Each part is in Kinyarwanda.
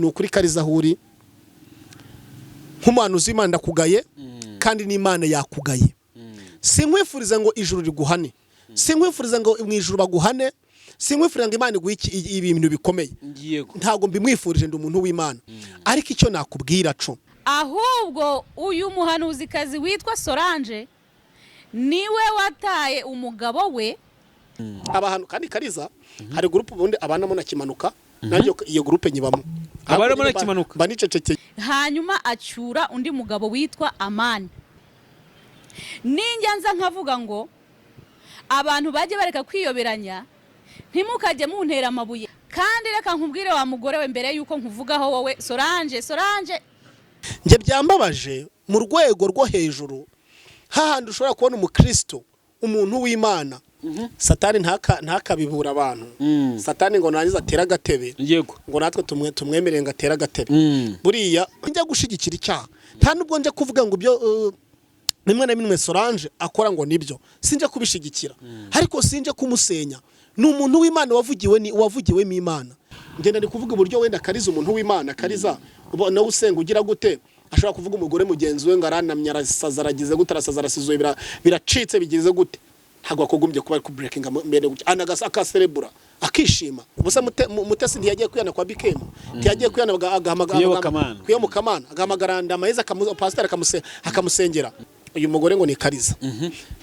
Ni ukuri, Kariza, aho uri nk'umuhanuzi w'Imana ndakugaye, kandi n'Imana yakugaye. Sinkwifuriza ngo ijuru riguhane, sinkwifuriza ngo mu ijuru baguhane, sinkwifuriza ngo Imana iguhe ibintu bikomeye. Ntabwo mbimwifurije, ndi umuntu w'Imana, ariko icyo nakubwira co Ahubwo uyu muhanuzikazi witwa Solange niwe wataye umugabo we. Aba hantu kandi Kariza hari groupe ubundi abanamo na Kimanuka, nanjye iyo groupe nyibamo. Abanamo na Kimanuka? Mba nicecekeye. Hanyuma acyura undi mugabo witwa Amani. Ninjya nza nkavuga ngo abantu bajye bareka kwiyoberanya, ntimukajye muntera amabuye. Kandi reka nkubwire wa mugore we, mbere y'uko nkuvugaho wowe Solange, Solange. Njye byambabaje mu rwego rwo hejuru, hahandi ushobora kubona umukristo, umuntu w'Imana, Satani ntakabibura abantu. Satani ngo nangize atere agatebe, ngo natwe tumwemerere ngo atere agatebe. Buriya njya gushyigikira icyaha, nta nubwo njya kuvuga ngo ibyo rimwe na rimwe Solange akora ngo nibyo, sinjya kubishyigikira, ariko sinjya kumusenya. Ni umuntu w'Imana wavugiwe, ni wavugiwemo Imana. Ngenda ndi kuvuga uburyo wenda Kariza, umuntu w'Imana Kariza ubona usenga ugira gute, ashobora kuvuga umugore mugenzi we ngo aranamye, arasaza, aragize gute, arasaza, arasizoye, biracitse, bigize gute. Ntabwo wakogombye kuba ari kubreakinga mbere gutya, anagasa akaserebura akishima. Ubusa Mutesi ntiyagiye kwiyana kwa Bikemu, ntiyagiye kwiyana agahamagara Kuyobokamana. Kuyobokamana, agahamagara Ndamaheza, pasiteri akamusengera. Uyu mugore ngo ni Kariza,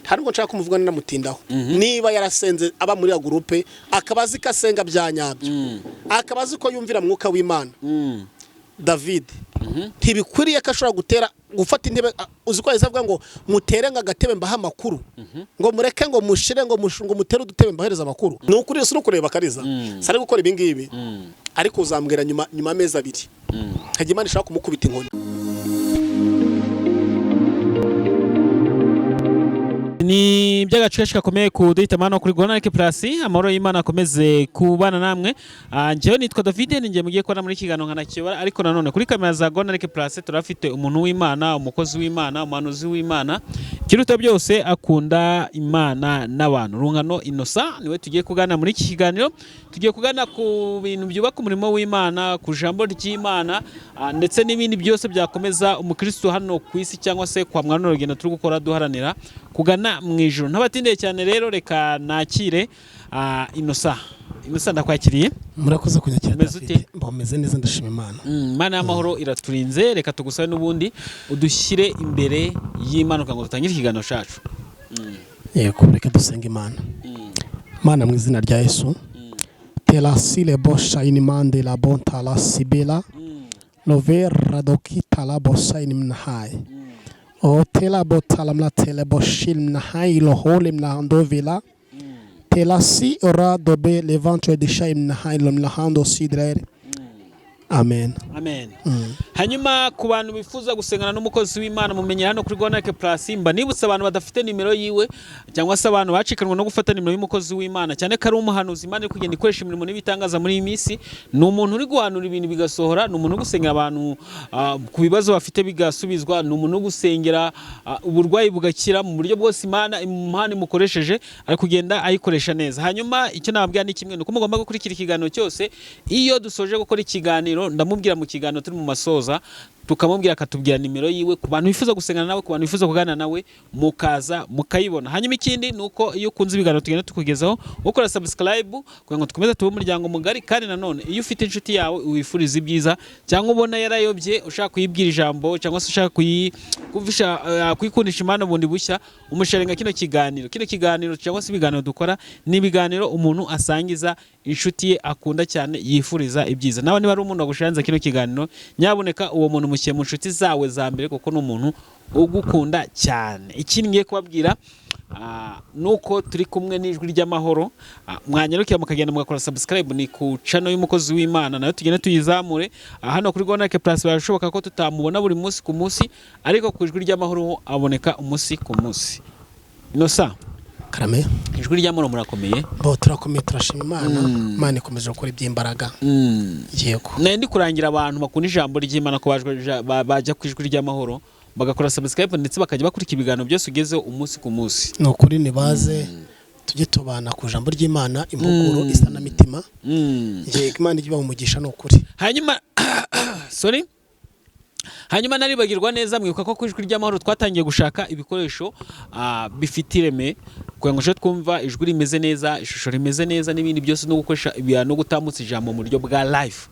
nta nubwo nshaka kumuvuga namutindaho. Niba yarasenze aba muri ya groupe, akaba azi ko asenga bya nyabyo, akaba azi ko yumvira mwuka w'Imana, David, ntibikwiriye ko ashobora gutera gufata intebe. Uzi ko yahise avuga ngo mutere ngo agatebe mbahe amakuru, ngo mureke ngo mushire ngo ngo mutere udutebe mbahereze amakuru. Ni ukuri si ukureba Kariza si ari gukora ibi ngibi, ariko uzambwira nyuma y'amezi 2 hajya Imana ishaka kumukubita inkoni. Ni iby'agaciro gakomeye kuduhitamo hano kuri Gonarike Plus. Amahoro y'Imana akomeze kubana namwe. Njyewe nitwa David, ni njye mugiye kubona muri iki kiganiro nkanakiyobora, ariko nanone kuri kamera za Gonarike Plus turafite umuntu w'Imana, umukozi w'Imana, umuhanuzi w'Imana, ikiruta byose akunda Imana n'abantu, Rungano Innocent. Niwe tugiye kuganira muri iki kiganiro. Tugiye kuganira ku bintu byubaka umurimo w'Imana, ku jambo ry'Imana, ndetse n'ibindi byose byakomeza umukristo hano ku isi cyangwa se kwa mwana urugendo turi gukora duharanira kugana mu ijuru. Ntabatindiye cyane rero, reka nakire Innocent. Innocent, ndakwakiriye. Murakoze kunyakira. Umeze David. ute? Mba meze neza, ndashima Imana. Imana y'amahoro iraturinze. Reka tugusabe n'ubundi udushyire imbere y'Imana kugira ngo dutangire ikiganiro cyacu. Yego, reka dusenga Imana. Mana, mu izina rya Yesu, terasile bosha inimande la bonta la sibela nove radokita la bosa inimnahai o tela botala mla tele boshil mnahai lohole mnahandovila telasi ora dobe levantre de shaim mnahai lomnahando sidrere. Amen. Amen. Hanyuma ku bantu bifuza gusengana n'umukozi w'Imana, mumenyera hano kuri Gonarike Plus. Mba nibutse abantu badafite nimero yiwe cyangwa se abantu bacikanwe no gufata nimero y'umukozi w'Imana, cyane ko ari umuhanuzi Imana iri kugenda ikoresha imirimo n'ibitangaza muri iyi minsi. Ni umuntu uri guhanura ibintu bigasohora, ni umuntu uri gusengera abantu ku bibazo bafite bigasubizwa, ni umuntu uri gusengera uburwayi bugakira. Mu buryo bwose Imana imukoresheje ari kugenda ayikoresha neza. Hanyuma icyo nababwira ni kimwe, ni uko mugomba gukurikira ikiganiro cyose. Iyo dusoje gukora ikiganiro, ndamubwira mu kiganiro turi mu masoza, tukamubwira akatubwira nimero yiwe ku bantu bifuza gusengana nawe, ku bantu bifuza kuganira nawe, mukaza mukayibona. Hanyuma ikindi ni uko iyo ukunze ibiganiro tugenda tukugezaho, ukora subscribe kugira ngo dukomeze tube umuryango mugari. Kandi nanone iyo ufite inshuti yawe wifuriza ibyiza, cyangwa ubona yarayobye ushaka kuyibwira ijambo, cyangwa se ushaka kuyikundisha Imana bundi bushya, umusharinga kino kiganiro cyangwa se ibiganiro dukora. Ni ibiganiro umuntu asangiza inshuti ye akunda cyane, yifuriza ibyiza. Nawe niba ari umuntu wagusharinze kino kiganiro, nyabuneka uwo muntu mushyire mu nshuti zawe za mbere, kuko ni umuntu ugukunda cyane. Ikindi ngiye kubabwira nuko turi kumwe n'Ijwi ry'Amahoro. Mwanyarukira mukagenda mugakora subscribe, ni ku channel y'umukozi w'Imana, nayo tugende tuyizamure. Hano kuri Gonarike Plus birashoboka ko tutamubona buri munsi ku munsi, ariko ku Ijwi ry'Amahoro ho aboneka umunsi ku munsi. Innocent. Karame. Ijwi ry'Amahoro, murakomeye? Bo turakomeye, turashima Imana. Imana ikomeje gukora iby'imbaraga. Yego. Nari ndi kurangira abantu bakunda ijambo ry'Imana ko bajya ku Ijwi ry'Amahoro bagakora subscribe, ndetse bakajya bakurikira ibiganiro byose ugezeho umunsi ku munsi. Ni ukuri, nibaze. Tujye tubana ku ijambo ry'Imana, impuguro isa na mitima. Yego, Imana ijye ibaha umugisha, ni ukuri. Hanyuma, sorry, hanyuma naribagirwa neza, mwibuka ko ku Ijwi ry'Amahoro twatangiye gushaka ibikoresho bifite ireme kugira ngo tuje twumva ijwi rimeze neza, ishusho rimeze neza n'ibindi byose, no gukoresha no gutambutsa ijambo mu buryo bwa live.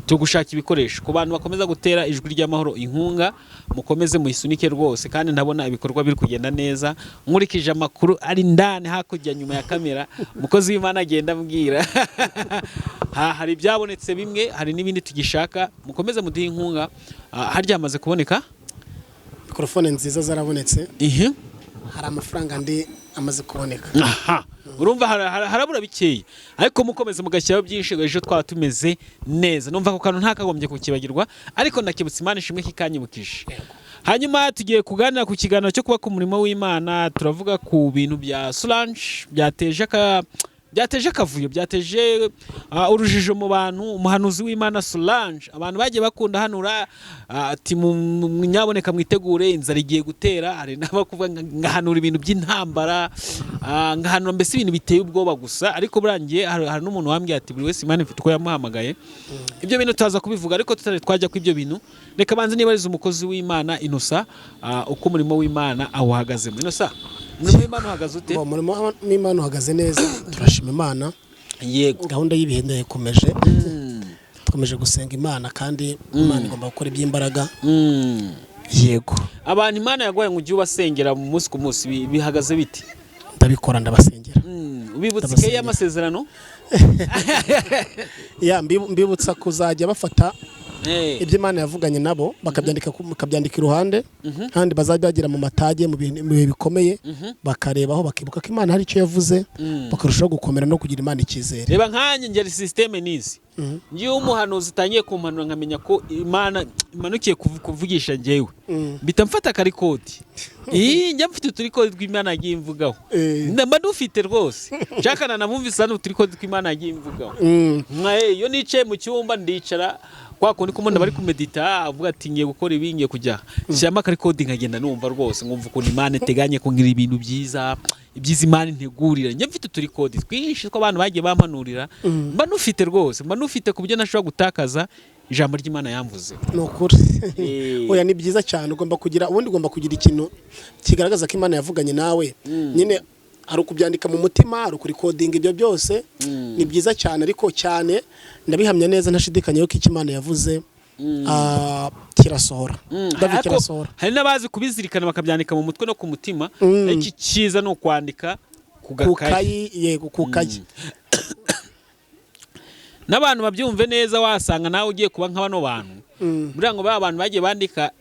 Turi gushaka ibikoresho. Ku bantu bakomeza gutera Ijwi ry'Amahoro inkunga, mukomeze muyisunike rwose, kandi ndabona ibikorwa biri kugenda neza nkurikije amakuru ari ndani hakurya nyuma ya kamera umukozi w'Imana agenda ambwira. Hari ibyabonetse bimwe, hari n'ibindi tugishaka. Mukomeze muduhe inkunga. Harya hamaze kuboneka Mikorofone nziza zarabonetse. Ihe. Hari amafaranga andi amaze kuboneka. Aha, urumva harabura bikeya, ariko mukomeze mugashyiraho byinshi, ejo twaba tumeze neza. Numva ako kantu ntakagombye kukibagirwa, ariko ndakibutsa. Imana ishimwe kikanyibukije. Hanyuma tugiye kuganira ku kiganiro cyo kuba ku murimo w'Imana. Turavuga ku bintu bya Solange byateje akavuyo, byateje urujijo mu bantu. Umuhanuzi w'Imana Solange, abantu bagiye bakunda hanura ati nyaboneka mwitegure, inzara igiye gutera. Hari n'abakuvuga ngahanura ibintu by'intambara, ngahanura mbese ibintu biteye ubwoba gusa. Ariko burangiye hari n'umuntu wambwiye ati buri wese Imana ifite uko yamuhamagaye. Ibyo bintu turaza kubivuga, ariko tutari twajya ku ibyo bintu, reka banze nibarize umukozi w'Imana Innocent uko umurimo w'Imana awuhagazemo. Innocent, umurimo w'Imana uhagaze ute? Bo, umurimo w'Imana uhagaze neza, turashima Imana. Gahunda y'ibihe ndayikomeje, dukomeje gusenga Imana, kandi Imana igomba gukora iby'imbaraga. Yego. Abantu Imana yaguhaye ngo ujye ubasengera mu munsi ku munsi, bihagaze bite? Ndabikora, ndabasengera. Ubibutsa ikayi Ndabasengera. y'amasezerano? Ya, mbibutsa kuzajya bafata ibyo Imana yavuganye nabo, bakabyandika iruhande, kandi bazajya bagera mu matage, mu bihe bikomeye, bakarebaho, bakibuka ko Imana hari icyo yavuze, bakarushaho gukomera no kugira Imana icyizere. Reba nkanjye, ngera système nizi ngiye, umuhanuzi utangiye kumpanura, nkamenya ko Imana imanukiye kuvugisha njyewe, mpita mfata akarikodi. Iyi njya mfite uturikodi tw'Imana yagiye imvugaho. Mba dufite rwose, nshaka nanamwumvise hano uturikodi tw'Imana yagiye imvugaho. Iyo nicaye mu cyumba, ndicara kwa kundi ko umuntu bari kumedita, avuga ati ngiye gukora ibi, ngiye kujya shyiramo akarikodi, nkagenda numva rwose, nkumva ukuntu Imana iteganye kungira ibintu byiza, ibyiza Imana integurira. Njye mfite uturikodi twinshi tw'abantu bagiye bampanurira, mba nufite rwose, mba nufite ku buryo ntashobora gutakaza ijambo ry'Imana yamvuze. Ni ukuri. Oya, ni byiza cyane. Ugomba kugira, ubundi ugomba kugira ikintu kigaragaza ko Imana yavuganye nawe. Nyine hari ukubyandika mu mutima, hari ukurikodinga, ibyo byose ni byiza cyane. Ariko cyane ndabihamya neza ntashidikanya yuko icyo Imana yavuze kirasohora. Ndavuga Ariko kirasohora. hari n'abazi kubizirikana bakabyandika mu mutwe no ku mutima, ariko icyiza ni ukwandika ku Ku gakayi. kayi, yego, ku kayi. N'abantu babyumve neza, wasanga nawe ugiye kuba nka bano bantu. Buriya ngo ba bantu bagiye bandika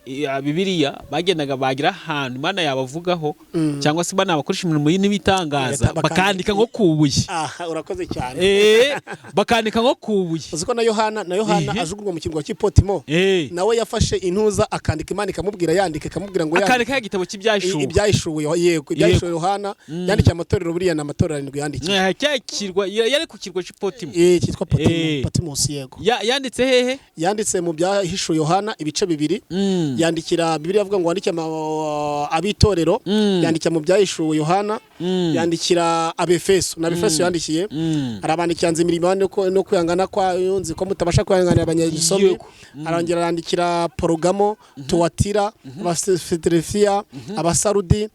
Bibiliya, bagendaga bagira ahantu Imana yabavugaho cyangwa se Imana yabakoresha imirimo n'ibitangaza, bakandika nko ku buye. Aha, urakoze cyane. Bakandika nko ku buye. Uzi ko na Yohana ajugunywa mu kirwa cy'Ipotimo, nawe yafashe intuza akandika, Imana ikamubwira yandika, ikamubwira ngo yandike. Akandika ya gitabo cy'Ibyahishuwe. Ibyahishuwe, yego, Ibyahishuwe Yohana yandikiye amatorero. Buriya ni amatorero arindwi yandikiye. Cya kirwa yari ku kirwa cy'Ipotimo. Cyitwa Patmos, yego. Yanditse hehe? Yanditse mu Byahishuwe Yohana ibice 2. Yandikira, Bibiliya avuga ngo wandike ab'itorero. Yandikira mu Byahishuwe Yohana, yandikira Abefeso, na Abefeso yandikiye, arabandikira nzi imirimo no kwihangana kwayo, nzi ko mutabasha kwihanganira abanyagisomi. Arongera arandikira Porogamo, Tuwatira, Abafilidelfiya, Abasarudi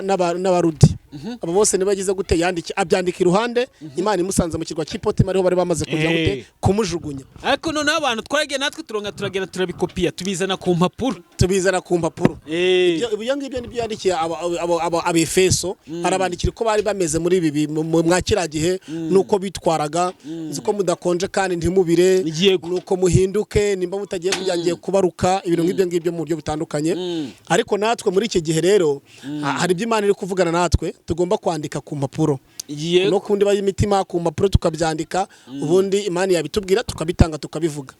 n'Abarudi. Abo bose nibagize gute? Yandiki, abyandika iruhande. Imana imusanze mu kirwa cy'Ipotima, ariho bari bamaze kujya gute? Kumujugunya. Ariko noneho abantu twaragiye natwe turonga, turagenda turabikopiya, tubizana ku mpapuro. Tubizana ku mpapuro. Ibyo ngibyo nibyo yandikiye Abefeso. Arabandikira uko bari bameze muri ibi mwa kiriya gihe nuko bitwaraga: nzi ko mudakonje kandi ntimubire, nuko muhinduke, nimba mutagiye kujya ngiye kubaruka, ibintu nk'ibyo ngibyo mu buryo butandukanye. Ariko natwe muri iki gihe rero, hari ibyo Imana iri kuvugana natwe tugomba kwandika ku mpapuro no ku ndiba y'imitima, ku mpapuro tukabyandika, ubundi Imana yabitubwira tukabitanga, tukabivuga.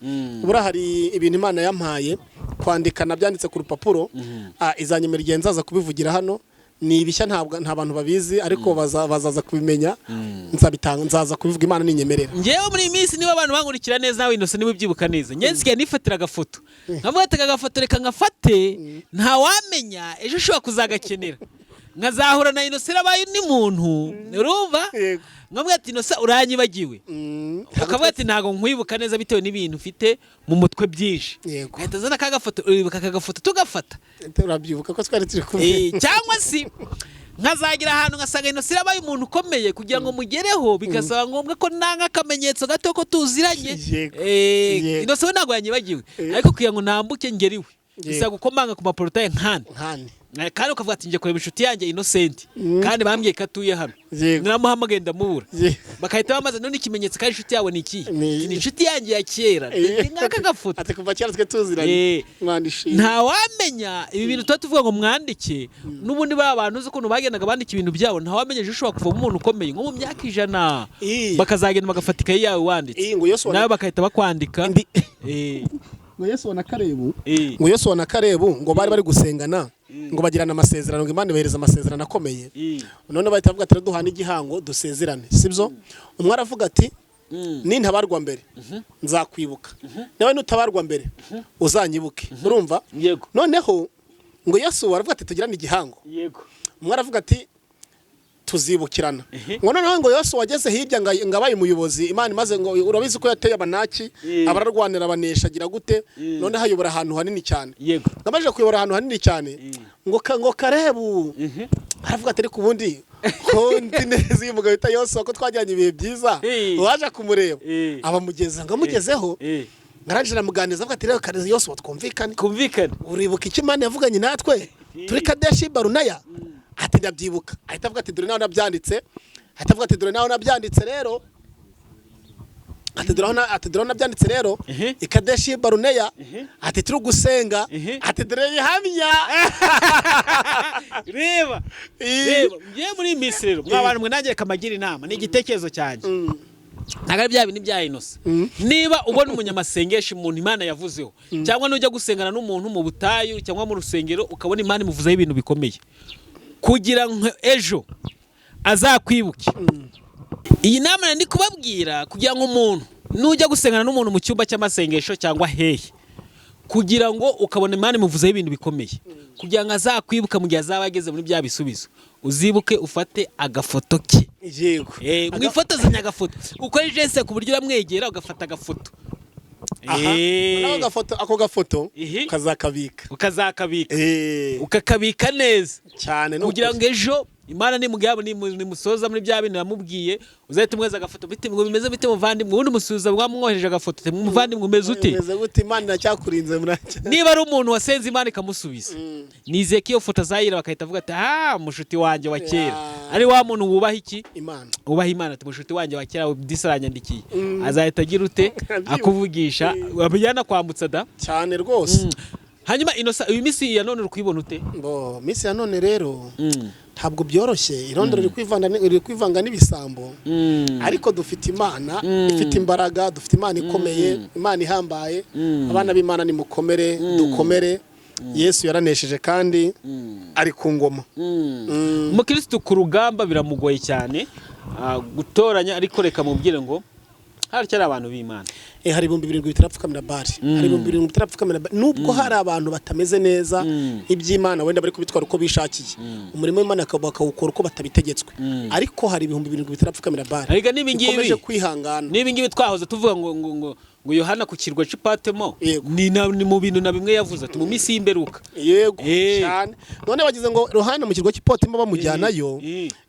Buriya hari ibintu Imana yampaye kwandika, nabyanditse ku rupapuro, izanyemera igihe nzaza kubivugira hano. Ni ibishya, ntabwo nta bantu babizi, ariko bazaza kubimenya. Nzabitanga, nzaza kubivuga Imana ninyemerera. Njyewe muri iyi minsi, niba abantu bankurikira neza, nawe Innocent niba ubyibuka neza, njyewe nsigaye nifatira agafoto, nkavuga ati aka gafoto reka ngafate, ntawamenya ejo ushobora kuzagakenera. Nkazahura na Innocent abaye undi muntu, urumva? Yego. Nkamubwira ati: "Innocent, uranyibagiwe?" Ukavuga ati: "Ntabwo nkwibuka neza bitewe n'ibintu ufite mu mutwe byinshi." Nkahita nzana ka gafoto: "Uribuka aka gafoto tugafata?" Urabyibuka ko twari turi kumwe? Cyangwa se nkazagira ahantu ngasanga Innocent abaye umuntu ukomeye, kugira ngo mugereho bigasaba ngombwa ko nanga akamenyetso gato ko tuziranye. Innocent we ntabwo yanyibagiwe, ariko kugira ngo nambuke ngere iwe bisaba gukomanga ku maporotaye nkane. Nkane. Kandi ukavuga ati: "Njye kureba inshuti yanjye Innocent, kandi bambwiye ko atuye hano." Naramuhamagaye ndamubura. Bagahita bamaze none ikimenyetso kandi inshuti yawe ni ikihe? Ati, "Ni inshuti yanjye ya kera." Ni nk'aka gafoto. Ati: "Kuva kera twe tuziranye." Mwana ishimwe. Ntawamenya ibi bintu tuba tuvuga ngo mwandike, n'ubundi ba bantu uzi ukuntu bagendaga bandika ibintu byabo, ntawamenya ejo ushobora kuvamo umuntu ukomeye nko mu myaka 100, bakazagenda bagafata ikayi yawe wanditse, Ngo Yosuwa nawe bagahita bakwandika. Ngo Yosuwa na Karebu, ngo Yosuwa na Karebu ngo bari bari gusengana, ngo bagirana amasezerano, ngo Imana ibahereza amasezerano akomeye. None bahita bavuga ati: "Duhana igihango, dusezerane," sibyo? Umwe aravuga ati: "Nintabarwa mbere nzakwibuka, nawe nutabarwa mbere uzanyibuke." Urumva? Yego. Noneho ngo Yosuwa aravuga ati: "Tugirane igihango." Umwe aravuga ati: "Tuzibukirana." Ngo noneho ngo Yosuwa ageze hirya ngo abaye umuyobozi, Imana imaze, ngo urabizi ko yateye Abanaki, abararwanira, abanesha, agira gute, noneho ayobora ahantu hanini cyane. Ngo amaze kuyobora ahantu hanini cyane, ngo Karebu aravuga ati: "Ariko ubundi ko nzi neza uyu mugabo bita Yosuwa, ko twajyanye ibihe byiza, waje kumureba?" Abamugeza, ngo amugezeho, ngarangije aramuganiriza, avuga ati: "Rero Karebu, Yosuwa, twumvikane." Kumvikane. "Uribuka icyo Imana yavuganye natwe turi Kadeshi Barunaya?" Ati: "Ndabyibuka." Ahita avuga ati: "Dore nawe nabyanditse." Ahita avuga ati: "Dore nawe nabyanditse rero." Ati: "Dore aho ati: "Dore aho nabyanditse rero i Kadeshi Baruneya." Ati: "Turi gusenga." Ati: "Dore bihamya." Reba, reba ngiye muri iyi minsi rero, mwa bantu mwe, nanjye reka mbagira inama, ni igitekerezo cyanjye, ntabwo ari bya bintu bya Innocent. Niba ubona umunyamasengesho, umuntu Imana yavuzeho, cyangwa nujya gusengana n'umuntu mu butayu cyangwa mu rusengero ukabona Imana imuvuzeho ibintu bikomeye, kugira ngo ejo azakwibuke, iyi nama ndi kubabwira, kugira ngo umuntu nujya gusengana n'umuntu mu cyumba cy'amasengesho cyangwa hehe, kugira ngo ukabona Imana imuvuzeho ibintu bikomeye, kugira ngo azakwibuka mu gihe azaba ageze muri bya bisubizo, uzibuke ufate agafoto ke. Mwifotozanya agafoto, ukore geste ku buryo uramwegera ugafata agafoto. Aha. Noneho agafoto, ako gafoto ukazakabika. Ukazakabika, ukakabika neza. Cyane ni Kugira ukuri. ngo ejo Imana nimugabo nimusoza muri bya bintu yamubwiye, uzahita umweza agafoto: "Bite, ngo bimeze bite muvandimwe?" Ubundi umusubiza wamwohereje agafoto uti: "Muvandimwe, umeze ute?" Umeze gute? Imana iracyakurinze muracya. Niba ari umuntu wasenze Imana ikamusubiza, nizeye ko iyo foto azayira bagahita avuga ati: "Ah, mushuti wanjye wa kera." Ari wa muntu wubaha iki? Imana. Wubaha Imana, ati: "Mushuti wanjye wa kera disi aranyandikiye." Azahita agira ute? Abyibuka. Akuvugisha, yanakwambutsa da. Cyane rwose. Hanyuma Innocent, uyu minsi ya none uri kuyibona ute? Bo minsi ya none rero ntabwo byoroshye, irondoro riri kwivanga n'ibisambo, ariko dufite Imana ifite imbaraga, dufite Imana ikomeye, Imana ihambaye. Abana b'Imana nimukomere, dukomere, Yesu yaranesheje kandi ari ku ngoma. Umukirisitu ku rugamba biramugoye cyane gutoranya, ariko reka mubwire ngo haracyari abantu b'Imana. Hari 7000 bitarapfukamira bari, hari 7000 bitarapfukamira bari, nubwo hari abantu batameze neza, iby'Imana wenda bari kubitwara uko bishakiye, umurimo w'Imana bakawukora uko batabitegetswe, ariko hari 7000 bitarapfukamira bari. Ariko n'ibi ngibi- Bikomeje kwihangana. N'ibi ngibi twahoze tuvuga ngo Yohana ku kirwa cy'Ipatemo, ni mu bintu na bimwe yavuze ati mu minsi y'imperuka. Yego, cyane. None bagize ngo Yohana mu kirwa cy'Ipotimo bamujyanayo.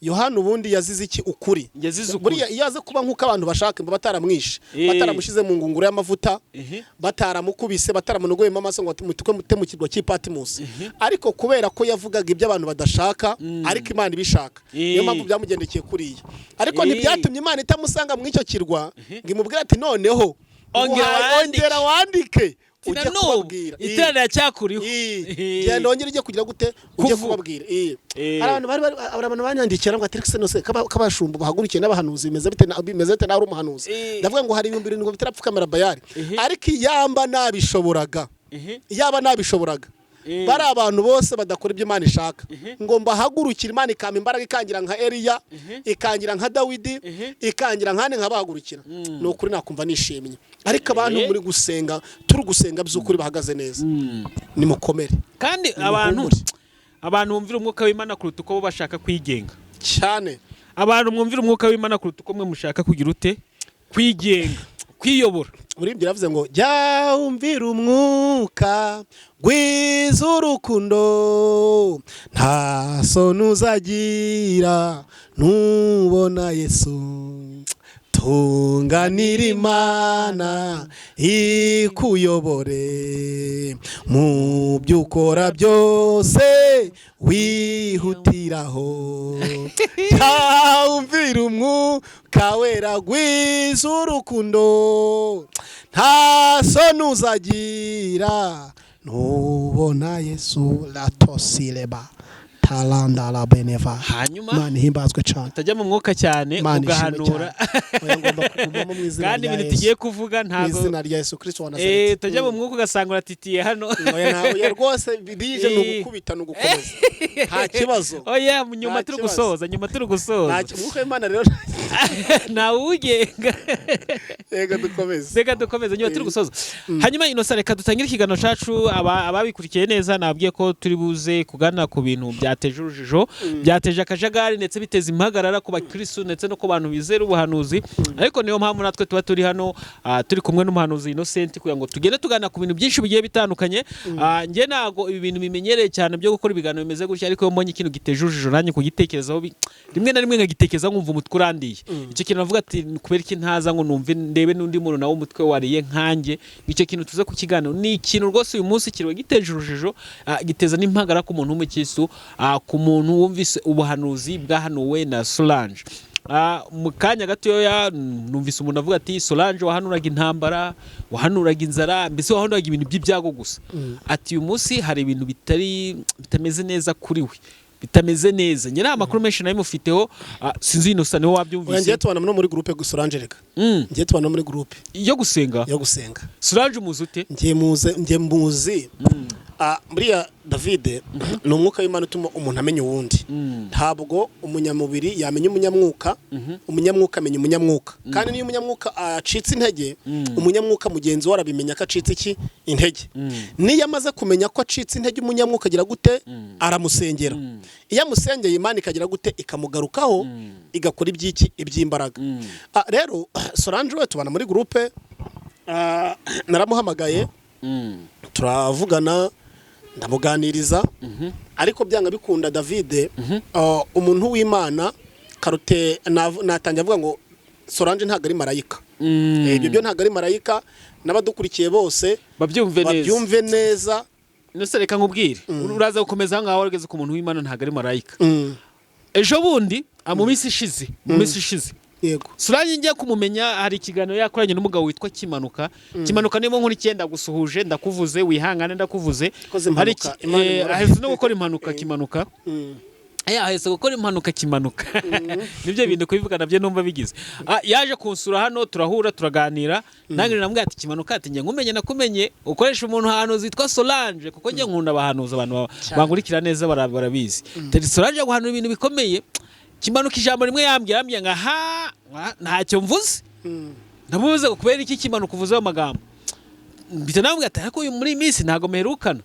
Yohana ubundi yazize iki? Ukuri. Yazize ukuri. Buriya iyo aza kuba nk'uko abantu bashaka, mba bataramwishe, bataramushyize mu ngunguru y'amavuta, bataramukubise, bataramunogoyemo amaso ngo mutukwe mute mu kirwa cy'Ipatimusi, ariko kubera ko yavugaga ibyo abantu badashaka ariko Imana ibishaka, niyo mpamvu byamugendekeye kuriya. Ariko ntibyatumye Imana itamusanga mu icyo kirwa ngo imubwire ati: "Noneho Ongera nguhaye- wandike." Ongera wandike ujye Na n'ubu kubabwira." itara riracyakuriho. Genda wongere ujye kugira gute? Ujye Kuvuga. kubabwira. Hari abantu bari hari abantu banyandikira ngo ati: "Nose kabashumba bahagurukiye n'abahanuzi bimeze bite bimeze bite nawe uri umuhanuzi?" Ndavuga ngo hari 7000 bitarapfukamira Bayari, ariko iyamba nabishoboraga, iyaba nabishoboraga, bari abantu bose badakora ibyo Imana ishaka ngo mbahagurukire, Imana ikampa imbaraga, ikangira nka Eliya, ikangira nka Dawidi, ikangira nkane nkabahagurukira, ni ukuri nakumva nishimye. Ariko abantu muri gusenga, turi gusenga by'ukuri bahagaze neza, nimukomere. Kandi abantu Nimuhumure. Abantu bumvira umwuka w'Imana kuruta uko bo bashaka kwigenga. Cyane. Abantu mwumvira umwuka w'Imana kuruta uko mwe mushaka kugira ute? Kwigenga, kwiyobora. Muri ibyo yaravuze ngo jya wumvira umwuka, gwiza urukundo, nta soni uzagira nubona Yesu. Tunganira Imana ikuyobore mu byo ukora byose, wihutiraho. Jya wumvira umwuka wera, gwiza urukundo, nta soni uzagira nubona Yesu. Latosireba taranda la beneva. Hanyuma Imana ihimbazwe cyane. utajya mu mwuka cyane, Imana ishimwe ugahanura. cyane. Oya, ngomba kugumamo mu izina Kandi rya ibintu Yesu. tugiye kuvuga Mu ntabwo izina rya Yesu Kristo wa Nazareti. Utajya mu mwuka ugasanga uratitiye hano. Oya, oya, rwose bije ni ugukubita, ni ugukomeza, nta kibazo. Oya, nyuma Nta turi kibazo. gusoza, nyuma turi gusoza. Umwuka w'Imana rero. Ntawe uwugenga. Yego, dukomeze. Reka dukomeze nyuma turi gusoza. Hanyuma Innocent, reka dutangire ikiganiro cyacu. Ababikurikiye neza, nabwiye ko turi buze kugana ku bintu byateje urujijo, byateje akajagari, ndetse biteza impagarara ku bakristu ndetse no ku bantu bizera ubuhanuzi. Ariko niyo mpamvu natwe tuba turi hano, turi kumwe n'umuhanuzi Innocent kugira ngo tugende tugana ku bintu byinshi bigiye bitandukanye. Njye ntago ibi bintu bimenyereye cyane byo gukora ibiganiro bimeze gutya, ariko iyo mbonye ikintu giteje urujijo, nanjye kugitekerezaho rimwe na rimwe nkagitekerezaho nkumva umutwe urandiye. Icyo kintu navuga ati kubera iki ntaza ngo numve, ndebe n'undi muntu nawe umutwe wariye nkanjye, icyo kintu tuze kukiganira. Ni ikintu rwose uyu munsi kiriwe giteje urujijo, giteza n'impagara ku muntu w'umukristu, ku muntu wumvise ubuhanuzi bwahanuwe na Solange. Mu kanya gatoya numvise umuntu avuga ati Solange wahanuraga intambara, wahanuraga inzara, mbese wahanuraga ibintu by'ibyago gusa. Ati uyu munsi hari ibintu bitari bitameze neza kuri we, bitameze neza. Njye nta makuru menshi nayo mufiteho, sinzi Innocent niwe Oya, wabyumvise. ngiye tubana no muri groupe gusa, Solange reka. Ngiye tubana muri groupe Yo gusenga. Yo gusenga. Solange umuzi ute? Ngiye muze, ngiye muzi. Buriya David, ni umwuka w'Imana utuma umuntu amenya uwundi. Ntabwo umunyamubiri yamenya umunyamwuka, umunyamwuka amenya umunyamwuka. Kandi niyo umunyamwuka acitse intege, umunyamwuka mugenzi we arabimenya ko acitse iki? Intege. Niyo amaze kumenya ko acitse intege, umunyamwuka agira gute? Aramusengera. Iyo amusengeye, Imana ikagira gute? Ikamugarukaho, igakora iby'iki? Iby'imbaraga. Rero Solange we tubana muri groupe, naramuhamagaye, turavugana, ndamuganiriza. Ariko byanga bikunda David, umuntu w'Imana karute natangiye avuga ngo Solange ntabwo ari marayika. Ibyo byo ntabwo ari marayika, n'abadukurikiye bose babyumve neza. Babyumve neza. Nose reka nkubwire, uraza gukomeza aho ngaho wageze ku muntu w'Imana ntabwo ari marayika. Ejo bundi, mu minsi ishize, Solange ngiye kumumenya hari ikiganiro yakoranye n'umugabo witwa Kimanuka. Kimanuka, niba nkuru icyenda gusuhuje, ndakuvuze, wihangane, ndakuvuze. Koze impanuka, Hari Imana imworohere. Ahetse no gukora impanuka Kimanuka. Ahetse gukora impanuka Kimanuka. Nibyo bintu kubivuga nabyo numva bigize. Yaje kunsura hano, turahura, turaganira. Nanjye namubwira ati Kimanuka, ati njye nkumenye nakumenye ukoresha umuntu ahantu zitwa Solange, kuko njye nkunda abahanuzi, abantu bankurikira neza barabizi. Teri Solange guhanura ibintu bikomeye. Kimanuka ijambo rimwe yambwiye, yambwiye ngo aha ntacyo mvuze. Ndamubuze ngo kubera iki Kimanuka uvuze ayo magambo? Mpita namubwira ati ariko uyu muri iyi minsi ntabwo mperukana.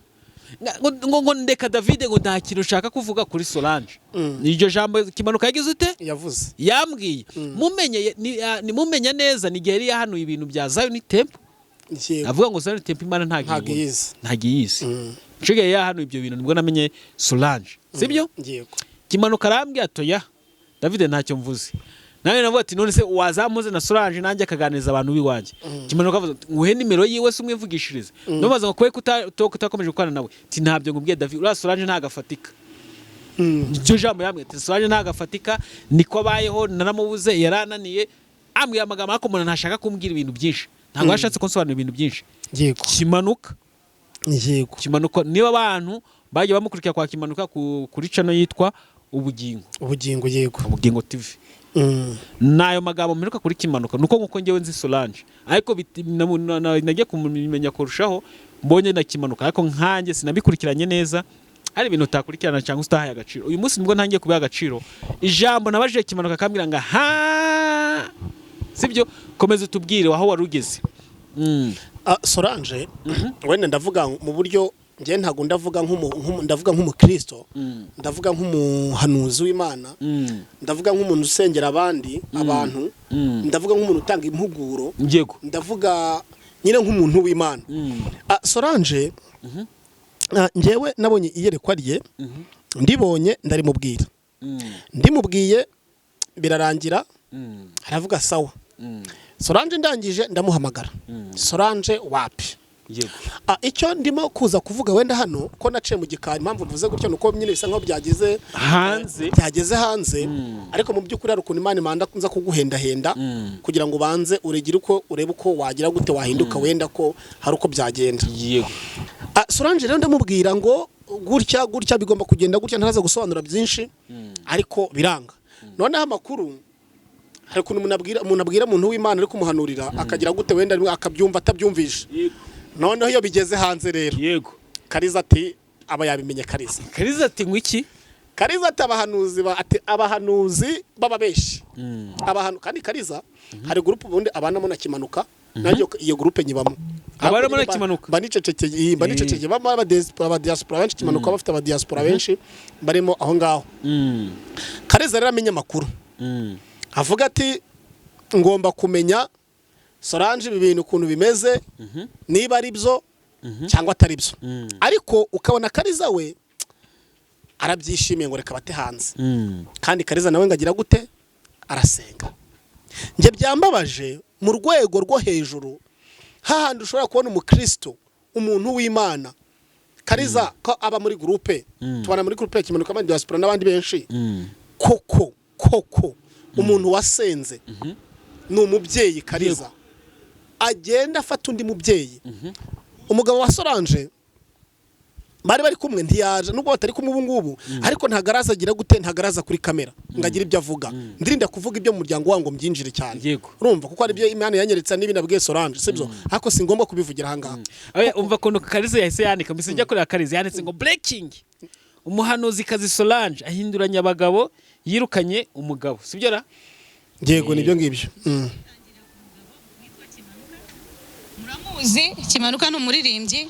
Ngo ndeka David, ngo nta kintu ushaka kuvuga kuri Solange. Iryo jambo Kimanuka yagize ute? Yavuze. Yambwiye. Mumenye ni mumenya neza ni igihe yari yahanuye ibintu bya Zion Temple. Avuga ngo Zion Temple Imana ntabwo Ntabwo iyibona. iyizi. Ntabwo iyizi. Icyo gihe yahanuye ibyo bintu nibwo namenye Solange. Sibyo? Yego. Kimanuka arambwira ati oya David, ntacyo mvuze. Nawe navuga ati none se wazamuze na Solange nanjye akaganiriza abantu b'iwanjye? Kimanuka avuze ati nguhe nimero yiwe se umwivugishirize. Ndamubaza ngo kubera ko utakomeje gukorana nawe? Ati ntabyo ngubwiye David, uriya Solange ntabwo afatika. Iryo jambo yambwiye ati Solange ntabwo afatika, niko abayeho, naramubuze, yarananiye. Ambwiye amagambo ariko umuntu ntashaka kumbwira ibintu byinshi, ntabwo yashatse kunsobanurira ibintu byinshi. Kimanuka. Kimanuka, niba abantu bagiye bamukurikira kwa Kimanuka kuri channel yitwa Ubugingo. Ubugingo, yego. Ubugingo TV. Nayo magambo mperuka kuri Kimanuka nuko nkuko njyewe nzi Solange, ariko nagiye kumumenya kurushaho mbonye na Kimanuka, ariko nkanjye sinabikurikiranye neza. Hari ibintu utakurikirana cyangwa utahaye agaciro. Uyu munsi nibwo ntangiye kubiha agaciro. Ijambo nabajije Kimanuka akambwira ngo aha sibyo. Komeza utubwire aho wari ugeze. Solange wenda ndavuga mu buryo Njye ntabwo ndavuga ndavuga nk'umukristo, ndavuga nk'umuhanuzi w'Imana, ndavuga nk'umuntu usengera abandi abantu, ndavuga nk'umuntu utanga impuguro, ndavuga nyine nk'umuntu w'Imana. Solange, njyewe nabonye iyerekwa rye, ndibonye ndarimubwira, ndimubwiye birarangira, aravuga sawa. Solange ndangije ndamuhamagara, Solange wapi. Icyo ndimo kuza kuvuga wenda hano ko naciye mu gikari, impamvu mvuze gutyo nuko nyine bisa nkaho byageze hanze, byageze hanze, ariko mu by'ukuri hari ukuntu Imana imanda nza kuguhendahenda kugira ngo ubanze uregire uko urebe uko wagira gute wahinduka, wenda ko hari uko byagenda. Solange rero ndamubwira ngo gutya gutya bigomba kugenda gutya, ntaraza gusobanura byinshi, ariko biranga. Noneho amakuru, hari ukuntu umuntu abwira umuntu w'Imana ari kumuhanurira, akagira gute wenda akabyumva atabyumvishe. Noneho iyo bigeze hanze rero, Kariza ati aba yabimenye Kariza. Kariza ati ngo iki? Kariza ati abahanuzi ati abahanuzi b'ababeshi. Abantu kandi Kariza hari groupe ubundi abanamo na Kimanuka, nanjye iyo groupe nyibamo. Abanamo na Kimanuka? Mba nicecekeye baba aba diaspora benshi, Kimanuka bafite aba diaspora benshi barimo aho ngaho. Kariza rero amenya amakuru, avuga ati ngomba kumenya Solange ibi bintu ukuntu bimeze, niba ari byo cyangwa atari byo. Ariko ukabona Kariza we arabyishimiye ngo reka bate hanze. Kandi Kariza nawe ngo agira gute, arasenga. Njye byambabaje mu rwego rwo hejuru, hahandi ushobora kubona umukristo, umuntu w'Imana. Kariza ko aba muri groupe, tubana muri groupe ya Kimanuka abandi diaspora n'abandi benshi, koko koko umuntu wasenze ni umubyeyi. Kariza agenda afata undi mubyeyi, umugabo wa Solange bari kumwe ntiyaje, nubwo batari kumwe ubu ngubu, ariko ntagaraza agira gute, ntagaraza kuri kamera ngo agire ibyo avuga. Ndirinda kuvuga ibyo mu muryango wangu ngo mbyinjire cyane. Urumva, kuko ari byo Imana yanyeretse n'ibindi nabwiye Solange, sibyo? Ariko si ngombwa kubivugira aha ngaha. Oya, umva ukuntu Kariza yahise yandika, mbese njya kureba Kariza yanditse ngo breaking, umuhanuzikazi Solange ahinduranya abagabo, yirukanye umugabo, sibyo ra? Yego, nibyo ngibyo. Muramuzi, Kimanuka ni umuririmbyi.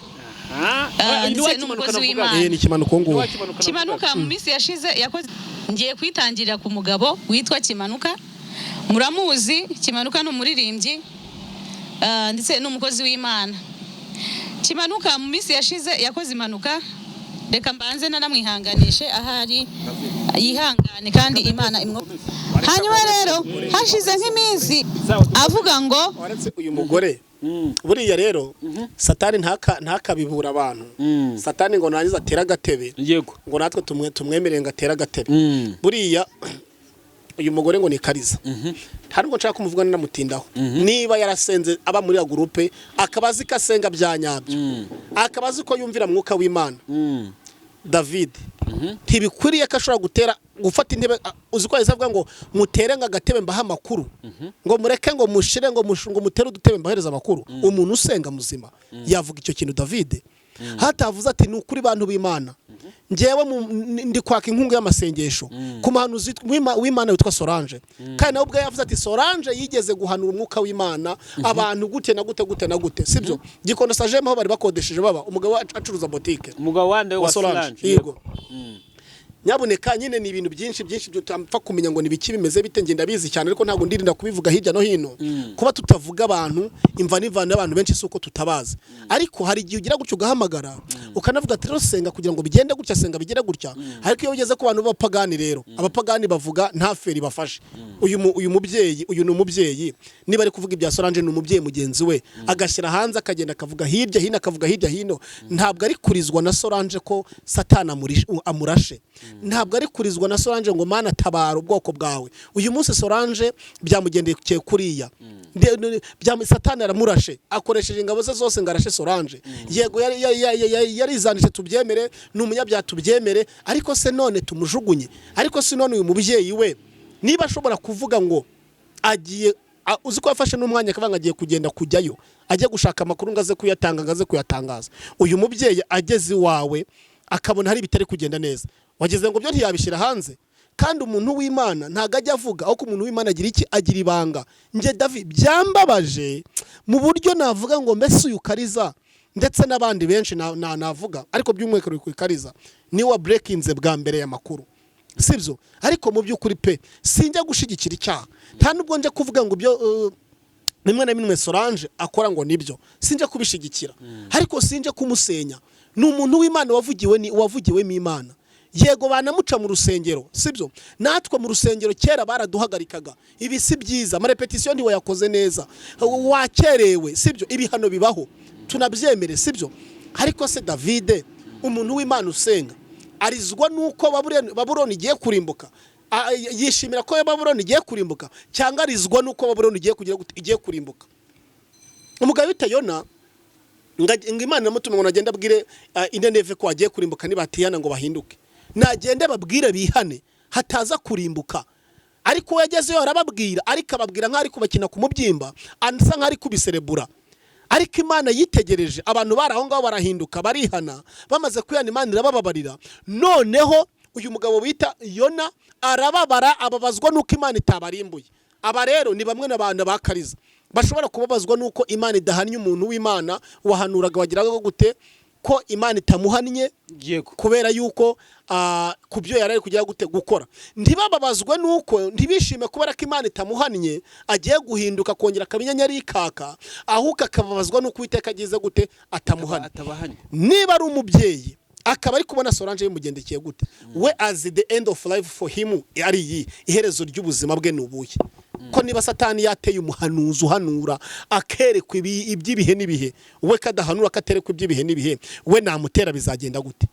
Ah, ndetse ni wa n'umukozi Kimanuka w'Imana. Eh, ni Kimanuka uwo nguwo. Kimanuka mu minsi yashize yakoze, ngiye kwitangirira ku mugabo witwa Kimanuka. Muramuzi, Kimanuka ni umuririmbyi, ndetse n'umukozi w'Imana. Kimanuka mu minsi yashize yakoze impanuka. Reka mbanze nanamwihanganishe ahari, yihangane kandi Imana imwo. Hanyuma rero hashize nk'iminsi avuga ngo Waretse uyu mugore buriya rero, Satani ntakabibura abantu, Satani ngo narangiza atere agatebe, ngo natwe tumwemerere ngo atere agatebe. Buriya uyu mugore ngo ni Kariza, nta nubwo nshaka kumuvuga nanamutindaho. Niba yarasenze, aba muri ya groupe, akaba azi ko asenga bya nyabyo, akaba azi ko yumvira mwuka w'Imana, David, ntibikwiriye ko ashobora gutera gufata intebe. Uzi ko yahise avuga ngo mutere ngo agatebe mbahe amakuru, ngo mureke ngo mushire ngo ngo mutere udutebe mbahereze amakuru. Umuntu usenga muzima yavuga icyo kintu? David hatavuze ati ni ukuri bantu b'Imana, njyewe ndi kwaka inkunga y'amasengesho ku muhanuzi w'Imana witwa Solange. Kandi nawe ubwe yavuze ati Solange yigeze guhanura umwuka w'Imana abantu gute na gute gute na gute, sibyo? Gikondo Sajema aho bari bakodesheje baba, umugabo acuruza botike. Umugabo wande? Wa Wa Solange. Solange. Yego. Nyabuneka nyine ni ibintu byinshi byinshi tutapfa kumenya ngo ni biki bimeze bite. Ngenda bizi cyane, ariko ntabwo ndirinda kubivuga hirya no hino. Kuba tutavuga abantu imva n'imvano y'abantu benshi si uko tutabazi, ariko hari igihe ugira gutyo ugahamagara ukanavuga ati rero senga kugira ngo bigende gutya, senga bigende gutya. Ariko iyo ugeze ku bantu b'abapagani rero, abapagani bavuga nta feri bafashe. Uyu mubyeyi, uyu ni umubyeyi, niba ari kuvuga ibya Solange, ni umubyeyi mugenzi we, agashyira hanze, akagenda akavuga hirya hino, akavuga hirya hino. Ntabwo ari kurizwa na Solange ko Satani amurashe, ntabwo ari kurizwa na Solange ngo Mana tabara ubwoko bwawe. Uyu munsi Solange byamugendekeye kuriya, Satani aramurashe, akoresheje ingabo ze zose ngo arashe Solange. Yego, yarizanije tubyemere, ni umunyabyaha tubyemere, ariko se none tumujugunye? Ariko se none uyu mubyeyi we niba ashobora kuvuga ngo agiye, uzi ko yafashe n'umwanya akavuga ngo agiye kugenda kujyayo, ajye gushaka amakuru ngo aze kuyatanga, ngo aze kuyatangaza. Uyu mubyeyi ageze iwawe akabona hari ibitari kugenda neza, wageze ngo byo ntiyabishyira hanze? Kandi umuntu w'Imana ntabwo ajya avuga, ahubwo umuntu w'Imana agira iki? Agira ibanga. Njye David byambabaje mu buryo navuga ngo mbese uyu Kariza ndetse n'abandi benshi navuga, ariko by'umwihariko Kariza niwe wa breakinze bwa mbere y'amakuru, sibyo? Ariko mu by'ukuri pe, sinjya gushyigikira icyaha, nta nubwo njya kuvuga ngo ibyo rimwe na rimwe Solange akora ngo nibyo, sinjya kubishyigikira, ariko sinjya kumusenya. Ni umuntu w'Imana wavugiwe, ni wavugiwemo Imana. Yego, banamuca mu rusengero, sibyo? Natwe mu rusengero kera baraduhagarikaga: ibi si byiza, amarepetisiyo ntiwayakoze neza, wakerewe, sibyo? Ibihano bibaho, tunabyemere, sibyo? Ariko se Davide, umuntu w'Imana usenga, arizwa nuko Babuloni igiye kurimbuka? Yishimira ko Babuloni igiye kurimbuka, cyangwa arizwa nuko Babuloni igiye kugira gute? Igiye kurimbuka. Umugabo bita Yona, ngo Imana iramutumye ngo nagende abwire Ineneve ko agiye kurimbuka nibatihana ngo bahinduke, nagende babwire bihane hataza kurimbuka. Ariko we yagezeyo arababwira, ariko ababwira nk'aho ari kubakina ku mubyimba, asa nk'aho ari kubiserebura. Ariko Imana yitegereje abantu bari aho ngaho, barahinduka, barihana. Bamaze kwihana, Imana irabababarira. Noneho uyu mugabo bita Yona arababara, ababazwa n'uko Imana itabarimbuye. Aba rero ni bamwe n'abantu ba Kariza bashobora kubabazwa n'uko Imana idahannye umuntu w'Imana wahanuraga, wagiraga gute, ko Imana itamuhannye kubera yuko ku byo yari ari kugira gute, gukora. Ntibababazwe nuko, ntibishime kubera ko Imana itamuhannye, agiye guhinduka akongera akaba inyenyeri ikaka, ahubwo akababazwa nuko Uwiteka agize gute, atamuhannye. Atabahanye. Niba ari umubyeyi, akaba ari kubona Solange bimugendekeye gute, we as the end of life for him ari iyi, iherezo ry'ubuzima bwe ni ubuhe? Ko niba Satani yateye umuhanuzi uhanura akerekwa iby'ibihe n'ibihe, we kadahanura katerekwa iby'ibihe n'ibihe, we namutera bizagenda gute?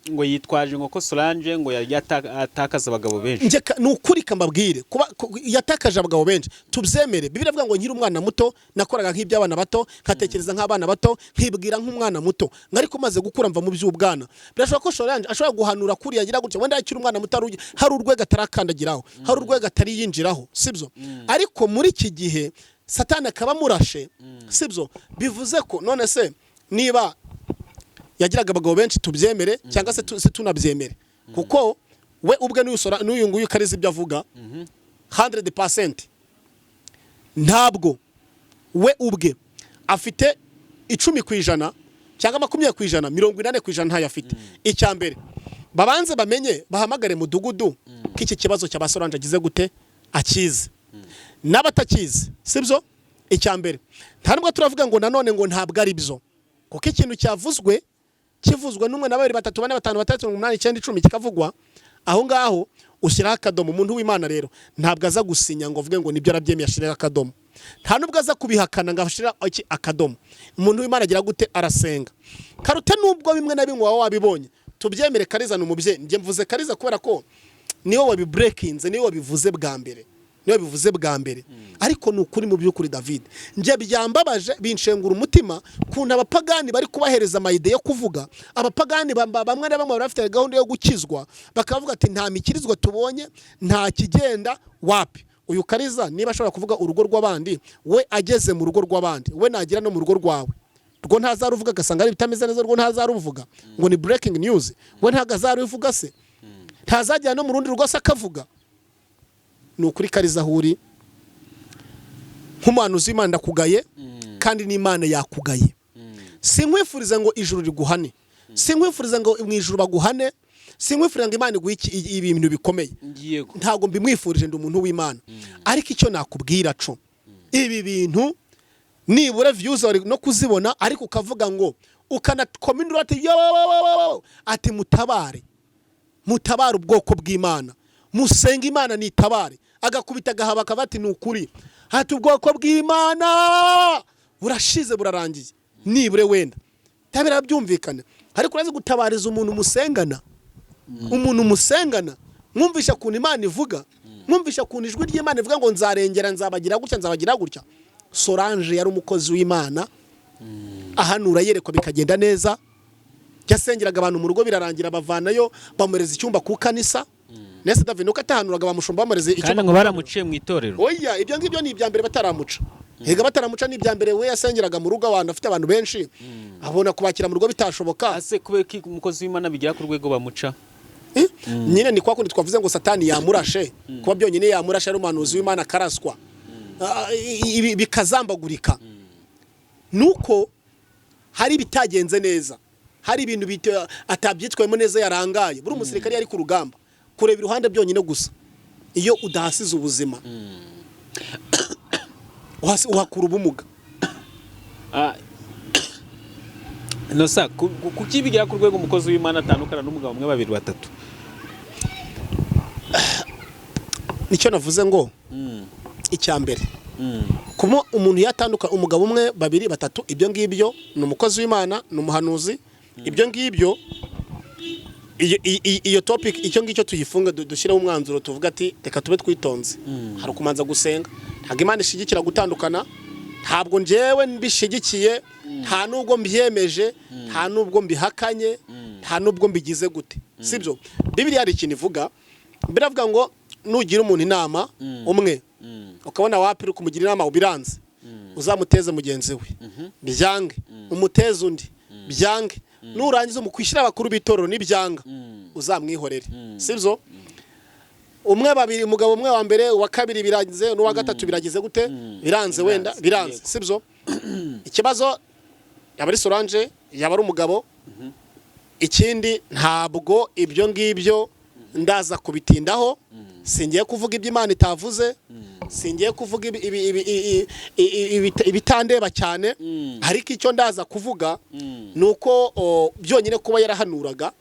Ngo yitwaje ngo ko Solange ngo yari atakaza abagabo benshi. Ni ukuri kambabwire, kuba yatakaje abagabo benshi tubyemere. Bibiliya ivuga ngo nkiri umwana muto nakoraga nk'iby'abana bato, nkatekereza nk'abana bato, nkibwira nk'umwana muto, ariko maze gukura mva mu by'ubwana. Birashoboka ko Solange ashobora guhanura kuriya, agira gutya, wenda akiri umwana muto, hari urwego atarakandagiraho, hari urwego atari yinjiraho, sibyo? Ariko muri iki gihe Satani akaba amurashe, sibyo? Bivuze ko none se niba yagiraga abagabo benshi tubyemere, cyangwa se se tunabyemere, kuko we ubwe n'uyu nguyu Kariza ibyo avuga 100%, ntabwo we ubwe afite 10% cyangwa 20%, 80% ntayo afite. Icya mbere babanze bamenye, bahamagare mudugudu ko iki kibazo cya Solange agize gute, akize n'abatakizi, sibyo? Icya mbere, nta nubwo turavuga ngo nanone ngo ntabwo ari byo, kuko ikintu cyavuzwe kivuzwe n'umwe na babiri, batatu, bane, batanu, batandatu, umunani, icyenda, 10, kikavugwa aho ngaho ushyiraho akadomo. Umuntu w'Imana rero ntabwo aza gusinya ngo avuge ngo nibyo, arabyemeye, ashyiraho akadomo. Nta nubwo aza kubihakana ngo ashyire iki akadomo. Umuntu w'Imana agira gute? Arasenga. Karute nubwo bimwe na bimwe waba wabibonye, tubyemere, Kariza ni umubyeyi. Njye mvuze Kariza kubera ko niwe wabibreakinze, niwe wabivuze bwa mbere, niwe wabivuze bwa mbere. Ariko ni ukuri, mu by'ukuri David, njye byambabaje, binshengura umutima kuntu abapagani bari kubahereza ama idea yo kuvuga. Abapagani bamwe na bamwe bari bafite gahunda yo gukizwa, bakavuga ati nta mikirizwa tubonye, nta kigenda, wapi. Uyu Kariza niba ashobora kuvuga urugo rw'abandi, we ageze mu rugo rw'abandi, we nagira no mu rugo rwawe, rwo ntazaruvuga agasanga ari ibitameze neza? Rwo ntazaruvuga ngo ni breaking news? We ntabwo azaruvuga se? Ntazajyana no mu rundi rugo se akavuga? Ni ukuri Kariza, aho uri nk'umuhanuzi w'Imana ndakugaye, kandi n'Imana yakugaye. Sinkwifuriza ngo ijuru riguhane, sinkwifuriza ngo mu ijuru baguhane, sinkwifuriza ngo Imana iguhe ibintu bikomeye. Ntabwo mbimwifurije, ndi umuntu w'Imana. Ariko icyo nakubwira co, ibi bintu nibura views wari no kuzibona, ariko ukavuga ngo ukanakoma induru ati yo, ati mutabare, mutabare ubwoko bw'Imana, musenge Imana nitabare, agakubita agahaba akaba ati ni ukuri, ati ubwoko bw'Imana burashize, burarangiye, nibure wenda tabira byumvikana. Ariko urazi gutabariza umuntu musengana, umuntu musengana, mwumvisha ukuntu Imana ivuga, mwumvisha ukuntu ijwi ry'Imana ivuga ngo nzarengera, nzabagira gutya, nzabagira gutya. Solange yari umukozi w'Imana, ahanura, yerekwa bikagenda neza. Yasengeraga abantu mu rugo birarangira, bavanayo bamuhereza icyumba ku kanisa. Nese David, nuko atahanuraga, bamushumba bamuhereza Kandi icyumba? ngo baramuciye mu itorero. Oya, ibyo ngibyo ni ibya mbere bataramuca. Hega bataramuca ni ibya mbere. We yasengeraga mu rugo, abantu afite abantu benshi, abona kubakira mu rugo bitashoboka. Ase kubera ko umukozi w'Imana bigera ku rwego bamuca? Eh? Nyine ni kwa kundi twavuze ngo Satani yamurashe, kuba byonyine yamurashe ari umuhanuzi w'Imana akaraswa, ibi bikazambagurika, nuko Hari ibitagenze neza, hari ibintu atabyitwayemo neza, yarangaye. Buri umusirikare yari ku rugamba, kureba iruhande byonyine gusa, iyo udahasize ubuzima uhakura ubumuga. Nosa kuki bigera ku rwego umukozi w'Imana atandukana n'umugabo umwe, babiri, batatu? Nicyo navuze ngo icya mbere, kuba umuntu yatandukana umugabo umwe, babiri, batatu, ibyo ngibyo ni umukozi w'Imana, ni umuhanuzi, ibyo ngibyo iyo topic, icyo ngicyo tuyifunge, dushyireho umwanzuro, tuvuga ati reka tube twitonze. Hari ukumanza gusenga. Ntabwo Imana ishyigikira gutandukana, ntabwo njyewe mbishyigikiye, nta nubwo mbyemeje, nta nubwo mbihakanye, nta nubwo mbigize gute, sibyo? Bibiliya hari ikintu ivuga, biravuga ngo nugira umuntu inama umwe, ukabona wapi, uri kumugira inama ubiranze, uzamuteze mugenzi we, byange umuteze undi, byange nurangiza umukwishyira abakuru b'itorero, nibyanga uzamwihorere, sibyo? Umwe, babiri, umugabo umwe wa mbere, uwa kabiri biranze, n'uwa gatatu biragize gute? Biranze wenda, biranze, sibyo? Ikibazo yaba ari Solange, yaba ari umugabo. Ikindi, ntabwo ibyo ngibyo ndaza kubitindaho. Singiye kuvuga ibyo Imana itavuze, singiye kuvuga ibitandeba cyane. Ariko icyo ndaza kuvuga ni uko byonyine kuba yarahanuraga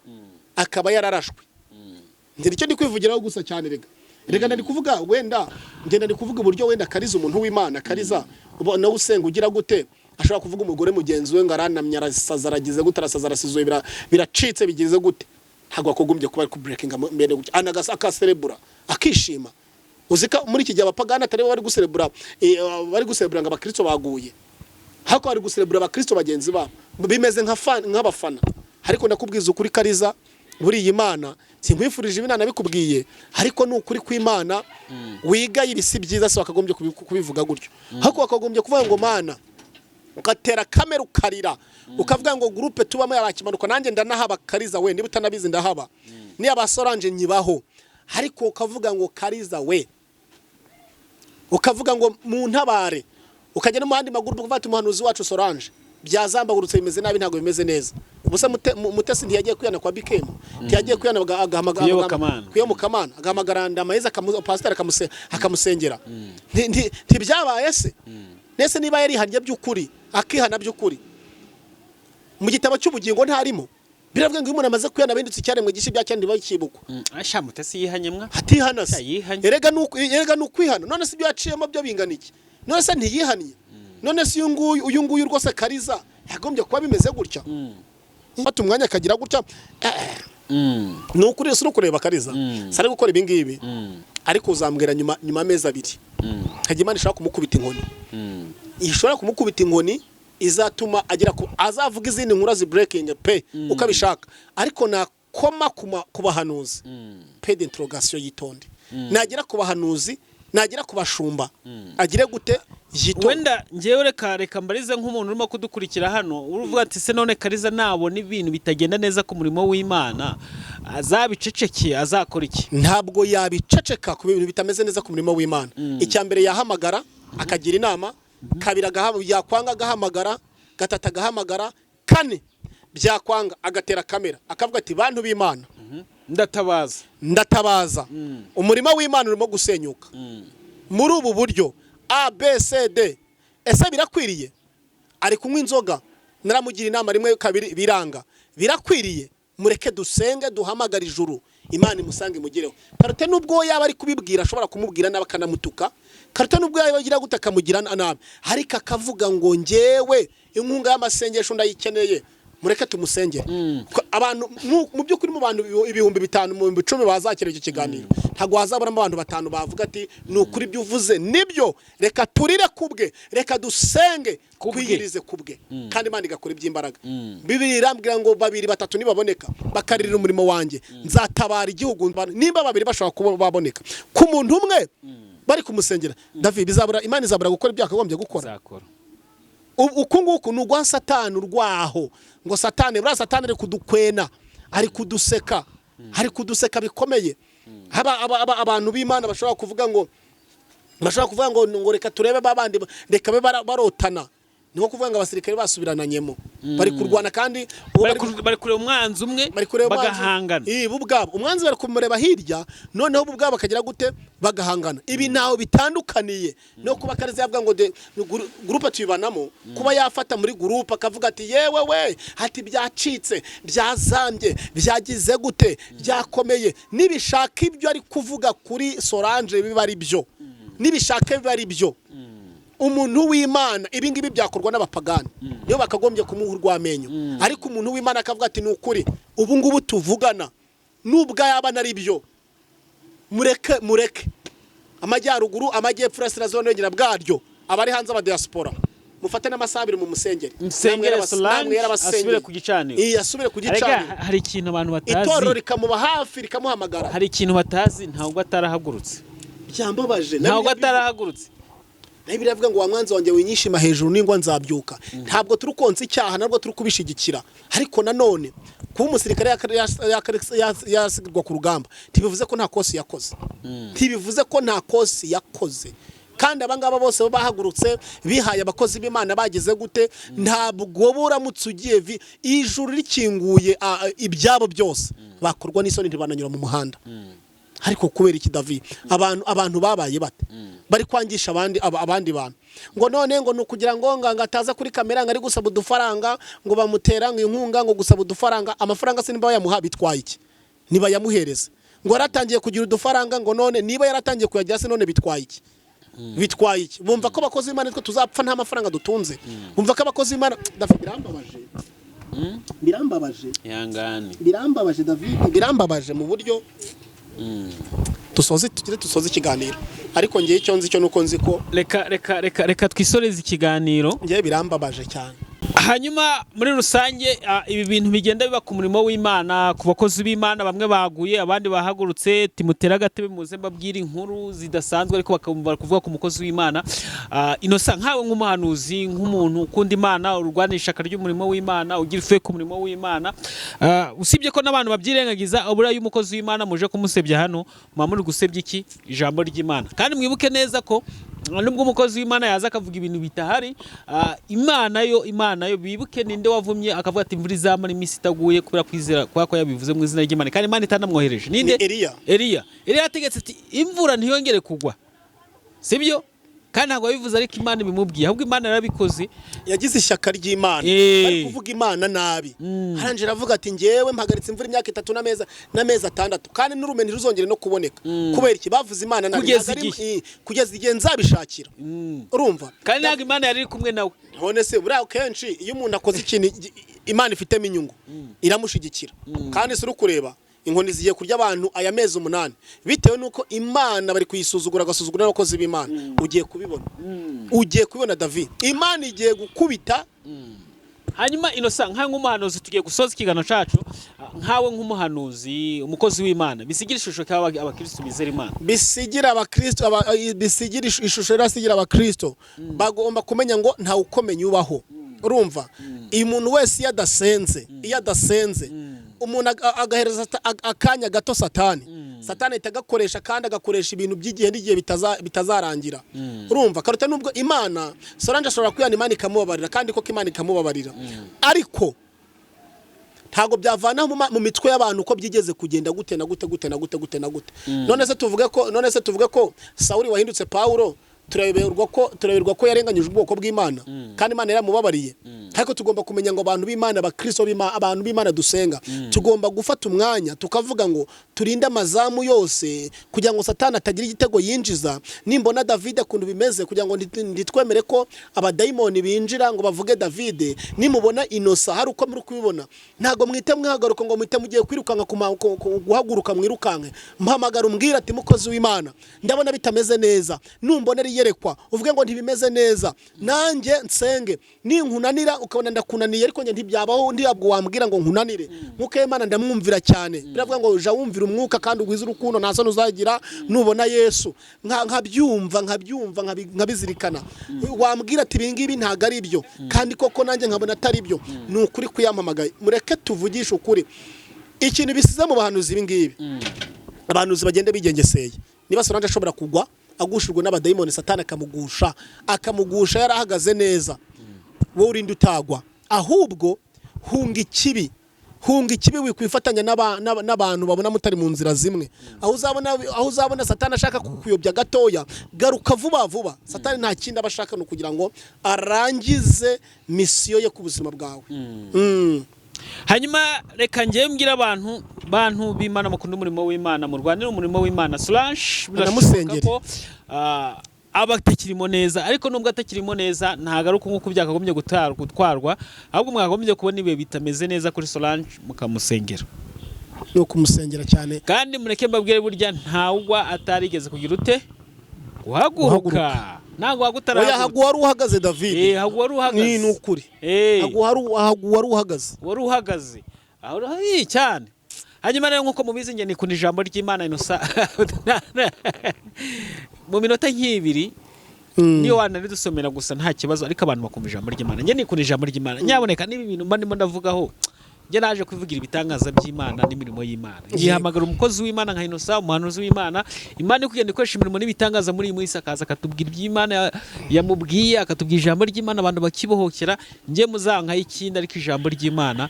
akaba yararashwe, njye nicyo ndi kwivugiraho gusa cyane. Rega ndari kuvuga wenda, ngenda ndi kuvuga uburyo wenda Kariza, umuntu w'Imana Kariza ubona usenga ugira gute, ashobora kuvuga umugore mugenzi we ngo aranamye, arasaza, aragize gute, arasaza, arasizoye, biracitse, bigize gute. Ntabwo wakogombye kuba ari kubreakinga mbere gutya, anagasa akaserebura akishima. Uzi ko muri iki gihe abapagani atari bo bari guserebura, bari guserebura ngo abakristo baguye, ariko bari guserebura abakristo bagenzi babo, bimeze nka nk'abafana. Ariko ndakubwiza ukuri Kariza, buriya Imana, sinkwifurije ibi nabikubwiye, ariko ni ukuri kw'Imana, wigaye ibi si byiza, si wakagombye kubivuga gutyo. Ariko wakagombye kuvuga ngo Mana, ugatera kamera ukarira, ukavuga ngo groupe tubamo yabakimanuka, nanjye ndanahaba Kariza we, niba utanabizi ndahaba, niba ba Solange nyibaho. Ariko ukavuga ngo Kariza we, ukavuga ngo mu ntabare, ukajya no mu yandi magurupe ukavuga ati umuhanuzi wacu Solange byazambagurutse, bimeze nabi, ntabwo bimeze neza. Ubusa Mutesi ntiyagiye kwihana kwa Bikemu, ntiyagiye kwihana agahamagara Kuyobokamana. Kuyobokamana, agahamagara Ndamayiza, pasiteri akamusengera. Ntibyabaye se? Nese niba yarihannye by'ukuri, akihana by'ukuri, mu gitabo cy'ubugingo ntarimo? Biravuga ngo iyo umuntu amaze kwihana abindutse icyaremwe gishya, ibya kera ntibakibukwa. Asha Mutesi yihanye mwa. Atihana se? Yihanye. Erega ni ukwihana. None se ibyo yaciyemo byo bingana iki? None se ntiyihannye? None se uyu nguyu rwose Kariza yagombye kuba bimeze gutya, fata umwanya akagira gutya? Ni ukuri, si ukureba Kariza si ari gukora ibi ngibi, ariko uzambwira nyuma y'amezi 2, hajya Imana ishobora kumukubita inkoni, ishobora kumukubita inkoni izatuma agera ku azavuga izindi nkuru azi breaking pe uko abishaka. Ariko nakoma ku bahanuzi, pe d'interrogation, yitonde. Nagera ku bahanuzi, nagera ku bashumba, agire gute? Yitonde. Wenda ngewe reka mbarize nk'umuntu urimo kudukurikira hano, uruvuga ati se none Kariza nabona ibintu bitagenda neza ku murimo w'Imana azabiceceke, azakora iki? Ntabwo yabiceceka ku bintu bitameze neza ku murimo w'Imana. Icya mbere yahamagara akagira inama, kabiri yakwanga agahamagara, gatatu agahamagara, kane byakwanga agatera kamera akavuga ati bantu b'Imana, ndatabaza, ndatabaza, umurimo w'Imana urimo gusenyuka muri ubu buryo A B C D. Ese birakwiriye? Ari kunywa inzoga, naramugira inama rimwe, kabiri, biranga. Birakwiriye? Mureke dusenge, duhamagare ijuru, Imana imusange imugireho. Karute nubwo yaba ari kubibwira, ashobora kumubwira nabi akanamutuka. Karute nubwo yaba agira gute akamugira nabi, ariko akavuga ngo njyewe inkunga y'amasengesho ndayikeneye, mureke tumusengere. Ko abantu mu by'ukuri, mu bantu 5000, mu 10,000 bazakira icyo kiganiro, ntabwo hazaburamo abantu batanu bavuga ati ni ukuri ibyo uvuze nibyo, reka turire kubwe, reka dusenge, Kubwe. twiyirize kubwe, kandi Imana igakora iby'imbaraga. Bibiliya irambwira ngo babiri batatu nibaboneka bakaririra umurimo wanjye, nzatabara igihugu. Nimba babiri bashobora kuba baboneka ku muntu umwe bari kumusengera, David, bizabura Imana izabura gukora ibyo yakagombye gukora? Azakora. Uku nguku ni ugwa Satani urwaho, ngo Satani, buriya Satani ari kudukwena, ari kuduseka, ari kuduseka bikomeye. Haba abantu b'Imana bashobora kuvuga ngo reka turebe babandi, reka babe barotana. Ni nko kuvuga ngo abasirikare basubirananyemo, bari kurwana kandi uwo Bari kureba umwanzi umwe, bari kureba umwanzi. Bagahangana. Bo ubwabo umwanzi bari kumureba hirya, noneho bo ubwabo bakagira gute? Bagahangana. Ibi ntaho bitandukaniye no kuba Kariza yavuga ngo groupe tuyibanamo, kuba yafata muri groupe akavuga ati: "Yewe we," ati: "byacitse, byazambye, byagize gute, byakomeye." Nibishaka ibyo ari kuvuga kuri Solange biba ari byo, nibishaka biba ari byo. Umuntu w'Imana, ibi ngibi byakorwa n'abapagani, niyo bakagombye kumuha urw'amenyo, ariko umuntu w'Imana akavuga ati: "Ni ukuri, ubu ngubu tuvugana, nubwo yaba ari byo, mureke, mureke." Amajyaruguru, amajyepfo, urasirazuba n'uburengera bwaryo, abari hanze, aba diaspora, mufate n'amasaha 2 mu musengere. Musengere Namwe Solange yarabasengeye. asubire ku gicaniro. Iya, asubire ku Arega, gicaniro. hari ikintu abantu batazi. Itorero rikamuba hafi, rikamuhamagara. Hari ikintu batazi, ntabwo atarahagurutse. Byambabaje. Ntabwo atarahagurutse. Naho Bibiliya ivuga ngo: "Wa mwanzi wanjye, winyishima hejuru, ningwa nzabyuka." Ntabwo turi konsa icyaha, ntabwo turi kubishigikira, ariko nanone kuba umusirikare yasigirwa ku rugamba ntibivuze ko nta kosi yakoze, ntibivuze ko nta kosi yakoze. Kandi abangaba bose bo bahagurutse bihaye abakozi b'Imana, bagize gute? Ntabwo buramutse ugiye ijuru rikinguye, ibyabo byose bakorwa n'isoni, ntibananyura mu muhanda. Ariko kubera iki, David, abantu babaye bate? Bari kwangisha abandi abandi bantu ngo none ngo ni ukugira ngo ataza kuri kamera ngo ari gusaba udufaranga, ngo bamutera ngo inkunga, ngo gusaba udufaranga. Amafaranga se niba bayamuha bitwaye iki? Niba yamuhereza ngo yaratangiye kugira udufaranga, ngo none niba yaratangiye kuyagira se none bitwaye iki? Bitwaye iki? Bumva ko abakozi b'Imana twe tuzapfa nta mafaranga dutunze. Bumva ko abakozi b'Imana, David, birambabaje, birambabaje. Ihangane. Birambabaje, David, birambabaje mu buryo dusoze, tugire dusoze ikiganiro, ariko ngewe icyo nzi cyo nuko nzi ko Reka twisoreze ikiganiro. Ngewe birambabaje cyane. Hanyuma muri rusange, ibi bintu bigenda biba ku murimo w'Imana, ku bakozi b'Imana, bamwe baguye, abandi bahagurutse. Timutera agatebe muze mbabwire inkuru zidasanzwe, ariko bakumva kuvuga ku mukozi w'Imana. Innocent, nkawe nk'umuhanuzi, nk'umuntu ukunda Imana, urwanira ishyaka ry'umurimo w'Imana, ugira ife ku murimo w'Imana, usibye ko n'abantu babyirengagiza, buriya iyo umukozi w'Imana muje kumusebya hano, muba muri gusebya iki? Ijambo ry'Imana. Kandi mwibuke neza ko nubwo umukozi w'Imana yaza akavuga ibintu bitahari, Imana yo bibuke ninde wavumye akavuga ati: "Imvura izamara iminsi itaguye," kubera kwizera, kubera ko yabivuze mu izina ry'Imana kandi Imana itanamwohereje? Ninde? Ni Eliya. Eliya. Eliya yategetse ati: "Imvura ntiyongere kugwa," sibyo? Kandi ntabwo yabivuze ariko Imana ibimubwiye, ahubwo Imana yarabikoze. Yagize ishyaka ry'Imana. Bari kuvuga Imana nabi, arangije aravuga ati: "Ngewe mpagaritse imvura imyaka 3 n'amezi 6, kandi n'urume ntiruzongere no kuboneka." Kubera iki? Bavuze Imana nabi. Kugeza Ntabwo igihe. Kugeza igihe nzabishakira, urumva? Kandi ntabwo Imana yari iri kumwe nawe. None se buriya kenshi iyo umuntu akoze ikintu Imana ifitemo inyungu, iramushigikira. Kandi si uri kureba inkoni zigiye kurya abantu aya mezi 8, bitewe n'uko Imana bari kuyisuzugura, agasuzugura n'abakozi b'Imana. Ugiye kubibona, ugiye kubibona, David, Imana igiye gukubita. Hanyuma Innocent, nkawe nk'umuhanuzi, tugiye gusoza ikiganiro cyacu, nkawe nk'umuhanuzi, umukozi w'Imana, bisigira ishusho cy'aba abakristo bizera Imana? Bisigira abakristo bisigira ishusho irasigira abakristo. Bagomba kumenya ngo ntawe ukomenya ubaho, urumva? Iyo umuntu wese iyo adasenze, umuntu agahereza akanya gato Satani, Satani ahita agakoresha, kandi agakoresha ibintu by'igihe n'igihe bitazarangira, urumva? Karuta nubwo Imana, Solange ashobora kwihana, Imana ikamubabarira, kandi koko Imana ikamubabarira, ariko ntabwo byavana mu mitwe y'abantu ko byigeze kugenda gute na gute, gute na gute, gute na gute. None se tuvuge ko Sawuli wahindutse Pawulo, turayoberwa ko yarenganyije ubwoko bw'Imana kandi Imana yaramubabariye? Ariko tugomba kumenya ngo abantu b'Imana, abakristo b'Imana, abantu b'Imana dusenga, tugomba gufata umwanya tukavuga ngo turinde amazamu yose kugira ngo Satani atagira igitego yinjiza. Nimbona David ukuntu bimeze, kugira ngo ntitwemere ko abadayimoni binjira ngo bavuge David. Nimubona Innocent hari uko muri kubibona, ntabwo mwite mwihagaruka ngo mwite mugiye kwirukanka guhaguruka mwirukanke. Mpamagara, umbwira ati: "Mukozi w'Imana, ndabona bitameze neza." Numbona riyerekwa, uvuge ngo ntibimeze neza, nanjye nsenge. Ninkunanira ukabona ndakunaniye, ariko njye ntibyabaho, ntabwo wambwira ngo nkunanire. Nkuko Imana ndamwumvira cyane, biravuga ngo jya wumvira umwuka kandi ugwize urukundo, nta soni uzagira nubona Yesu. Nkabyumva, nkabizirikana. Wambwira ati: "Ibi ngibi ntabwo ari byo," kandi koko nanjye nkabona atari byo, ni ukuri kuyampamagaye. Mureke tuvugishe ukuri. Ikintu bisize mu bahanuzi ibi ngibi, abahanuzi bagenda bigengeseye. Niba Solange ashobora kugwa agushijwe n'abadayimoni, Satani akamugusha yarahagaze neza. Wowe urinde utagwa. Ahubwo hunga ikibi, hunga ikibi, wikwifatanya n'abantu babona mutari mu nzira zimwe. Aho uzabona Satani ashaka kukuyobya gatoya, garuka vuba vuba. Satani nta kindi aba ashaka, ni ukugira ngo arangize mission ye ku buzima bwawe. Hanyuma reka njyewe mbwira abantu, bantu b'Imana mukunda umurimo w'Imana, murwanire umurimo w'Imana. Solange birashoboka Anamusengere. ko aba atakirimo neza, ariko nubwo atakirimo neza ntabwo ari uko nk'uko byakagombye gutwarwa, ahubwo mwakagombye kubona ibihe bitameze neza kuri Solange mukamusengera. Ni ukumusengera cyane. Kandi mureke mbabwire, burya ntawugwa atarigeze kugira ute? Guhaguruka. Ntabwo wagwa Oya. utarahagurutse. Hagu wari uhagaze, David. Hagu wari uhagaze. Ni ukuri. Hagu wari uhagaze. Wari uhagaze aho uri cyane. Hanyuma rero, nk'uko mubizi, njye nikunda ijambo ry'Imana. Inosa mu minota nk'ibiri niyo wananidusomera gusa nta kibazo, ariko abantu bakumva ijambo ry'Imana. Njye nikunda ijambo ry'Imana. Nyaboneka, niba ibintu mba ndimo ndavugaho, njye naje kuvugira ibitangaza by'Imana n'imirimo y'Imana, ngihamagara umukozi w'Imana nka Inosa, umuhanuzi w'Imana, Imana iri kugenda ikoresha imirimo n'ibitangaza muri iyi minsi, akaza akatubwira iby'Imana yamubwiye, akatubwira ijambo ry'Imana, abantu bakibohokera. Njye muzankaho ikindi, ariko ijambo ry'Imana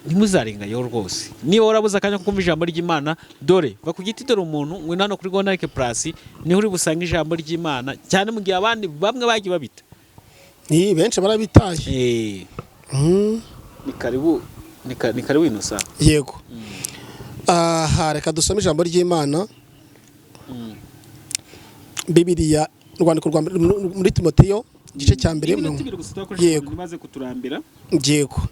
ntimuzarengayeho rwose. Niba warabuze akanya ko kumva ijambo ry'Imana, dore va ku giti, dore umuntu, ngwino hano kuri Gonarike Plus, niho uri busange ijambo ry'Imana cyane, mu gihe abandi bamwe bagiye babita. Ni benshi barabitaye. Ni karibu, ni karibu Inosa. Yego. Aha reka dusome ijambo ry'Imana. Bibiliya, urwandiko rwa mbere muri Timoteyo, igice cya mbere. Iminota 2 gusa turakoresha. Yego. Ntibaze kuturambira. Yego.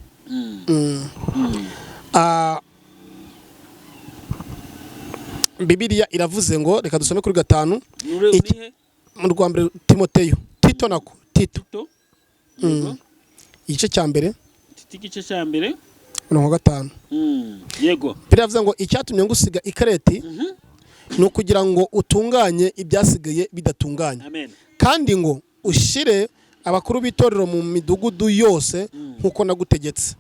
Bibiliya iravuze ngo, reka dusome kuri 5. Nihe? Mu rwa mbere Timoteyo, Tito nako, Tito. Tito. Yego. Igice cya mbere. Tito igice cya mbere. 5. Yego. Biravuze ngo icyatumye ngusiga i Kereti ni ukugira ngo utunganye ibyasigaye bidatunganye, Amen. kandi ngo ushyire abakuru b'itorero mu midugudu yose nk'uko nagutegetse.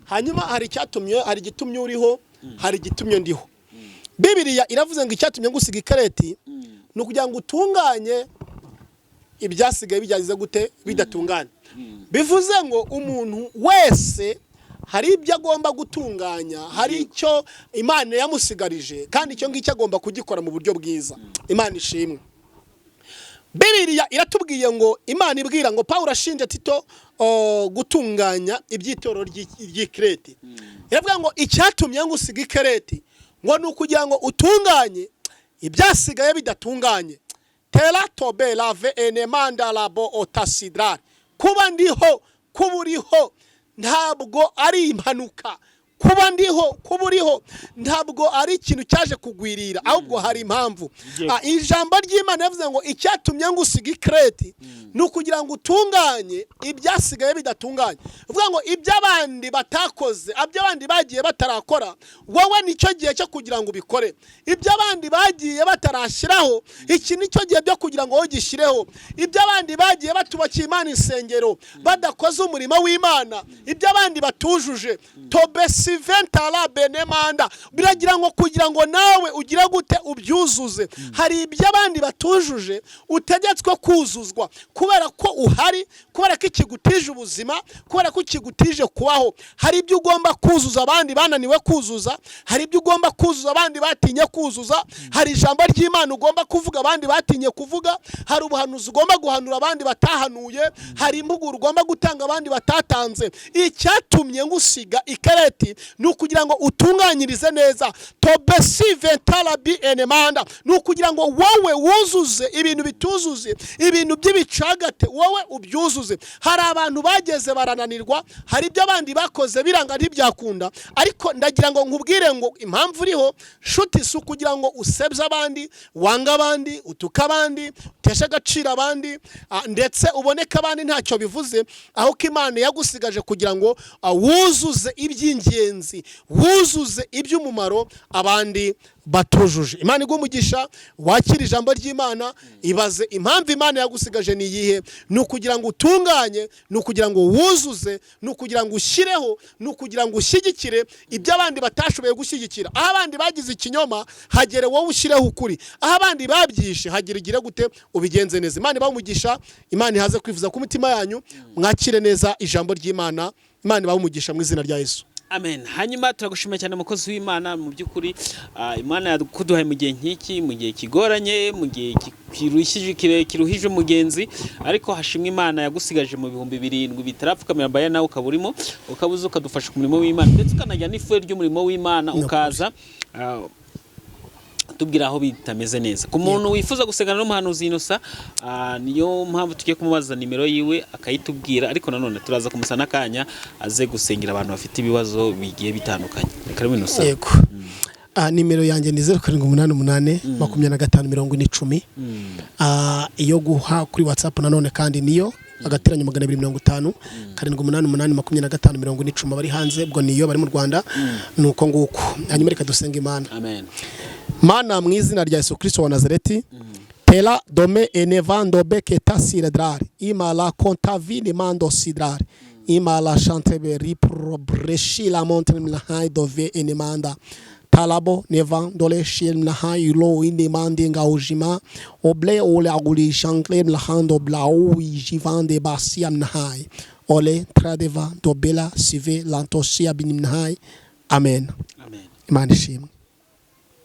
Hanyuma hari icyatumye, hari igitumye uriho, hari igitumye ndiho. Bibiliya iravuze ngo icyatumye ngusiga i Kereti ni ukugira ngo utunganye ibyasigaye byagize gute? Bidatunganye. Bivuze ngo umuntu wese hari ibyo agomba gutunganya, hari icyo Imana yamusigarije, kandi icyo ngicyo agomba kugikora mu buryo bwiza. Imana ishimwe. Bibiliya iratubwiye ngo Imana ibwira ngo Pawulo ashinje Tito gutunganya iby'itorero ry'i Kirete. Iravuga ngo icyatumye ngo usiga i Kereti ngo ni ukugira ngo utunganye ibyasigaye bidatunganye. Tera tobe lave enemanda labo otasidrari. Kuba ndiho, kuba uriho, ntabwo ari impanuka. Kuba ndiho, kuba uriho, ntabwo ari ikintu cyaje kugwirira, ahubwo hari impamvu. Ijambo ry'Imana yavuze ngo icyatumye ngusiga i Kereti ni ukugira ngo utunganye ibyasigaye bidatunganye. Uvuga ngo iby'abandi batakoze, iby'abandi bagiye batarakora, wowe nicyo gihe cyo kugira ngo ubikore. Iby'abandi bagiye batarashyiraho, iki nicyo gihe byo kugira ngo wowe ugishyireho. Iby'abandi bagiye batubakiye Imana insengero badakoze umurimo w'Imana, iby'abandi batujuje tobesiventara benemanda, biragira ngo kugira ngo nawe ugire gute? Ubyuzuze. Hari iby'abandi batujuje utegetswe kuzuzwa, kubera ko uhari, kubera ko ikigutije ubuzima, kubera ko ikigutije kubaho. Hari ibyo ugomba kuzuza abandi bananiwe kuzuza, hari ibyo ugomba kuzuza abandi batinye kuzuza, hari ijambo ry'Imana ugomba kuvuga abandi batinye kuvuga, hari ubuhanuzi ugomba guhanura abandi batahanuye, hari impuguro ugomba gutanga abandi batatanze. Icyatumye ngusiga i Kereti ni ukugira ngo utunganyirize neza tobesi ventarabi enemanda, ni ukugira ngo wowe wuzuze ibintu bituzuze, ibintu by'ibicagate wowe ubyuzuze. Hari abantu bageze barananirwa, hari ibyo abandi bakoze biranga ntibyakunda, ariko ndagira ngo nkubwire ngo impamvu uriho, nshuti, si ukugira ngo usebye abandi, wange abandi, utuke abandi, uteshe agaciro abandi, ndetse uboneke abandi ntacyo bivuze, aho ko Imana yagusigaje kugira ngo wuzuze iby'ingenzi. iby'ingenzi, wuzuze iby'umumaro abandi batujuje. Imana iguhe umugisha, wakire ijambo ry'Imana. Ibaze impamvu Imana yagusigaje ni iyihe? Ni ukugira ngo utunganye, ni ukugira ngo wuzuze, ni ukugira ngo ushyireho, ni ukugira ngo ushyigikire ibyo abandi batashoboye gushyigikira. Aho abandi bagize ikinyoma, hagere wowe ushyireho ukuri. Aho abandi babyishe, hagere ugire gute? Ubigenze neza. Imana ibahe umugisha, Imana ihaze kwifuza ku mitima yanyu, mwakire neza ijambo ry'Imana. Imana ibahe umugisha mu izina rya Yesu. Amen. Hanyuma turagushimiye cyane, mukozi w'Imana. Mu by'ukuri Imana yakuduhaye mu gihe nk'iki, mu gihe kigoranye, mu gihe kiruhije umugenzi, ariko hashimwe Imana yagusigaje mu 7000 bitarapfukamira mbaya, nawe ukaba urimo, ukaba uza ukadufasha ku murimo w'Imana, ndetse ukanajya n'ifu ry'umurimo w'Imana, ukaza tubwira aho bitameze neza. Ku muntu wifuza gusengana n'umuhanuzi Innocent, niyo mpamvu tugiye kumubaza nimero yiwe akayitubwira, ariko nanone turaza kumusa n'akanya aze gusengera abantu bafite ibibazo bigiye bitandukanye. Reka rero, Innocent. Yego. Nimero yanjye ni 0788254010. Iyo guha kuri WhatsApp nanone kandi niyo *250 788254010. Bari hanze ubwo niyo, bari mu Rwanda ni uko nguko. Hanyuma reka dusenge Imana. Amen. Mana, mu izina rya Yesu Kristo wa Nazareti, tela dome enevando beketa siredrari imala kontavini mando sidrari imala shantebe riprobreshi la montre mlahai dove enemanda talabo nevan dole shil mlahai lo inemande ngaujima oble ole aguli shankle mlahando blau jivande basia mnahai ole tradeva dobela sive lantosia binimnahai. Amen. Amen. Imana ishimwe.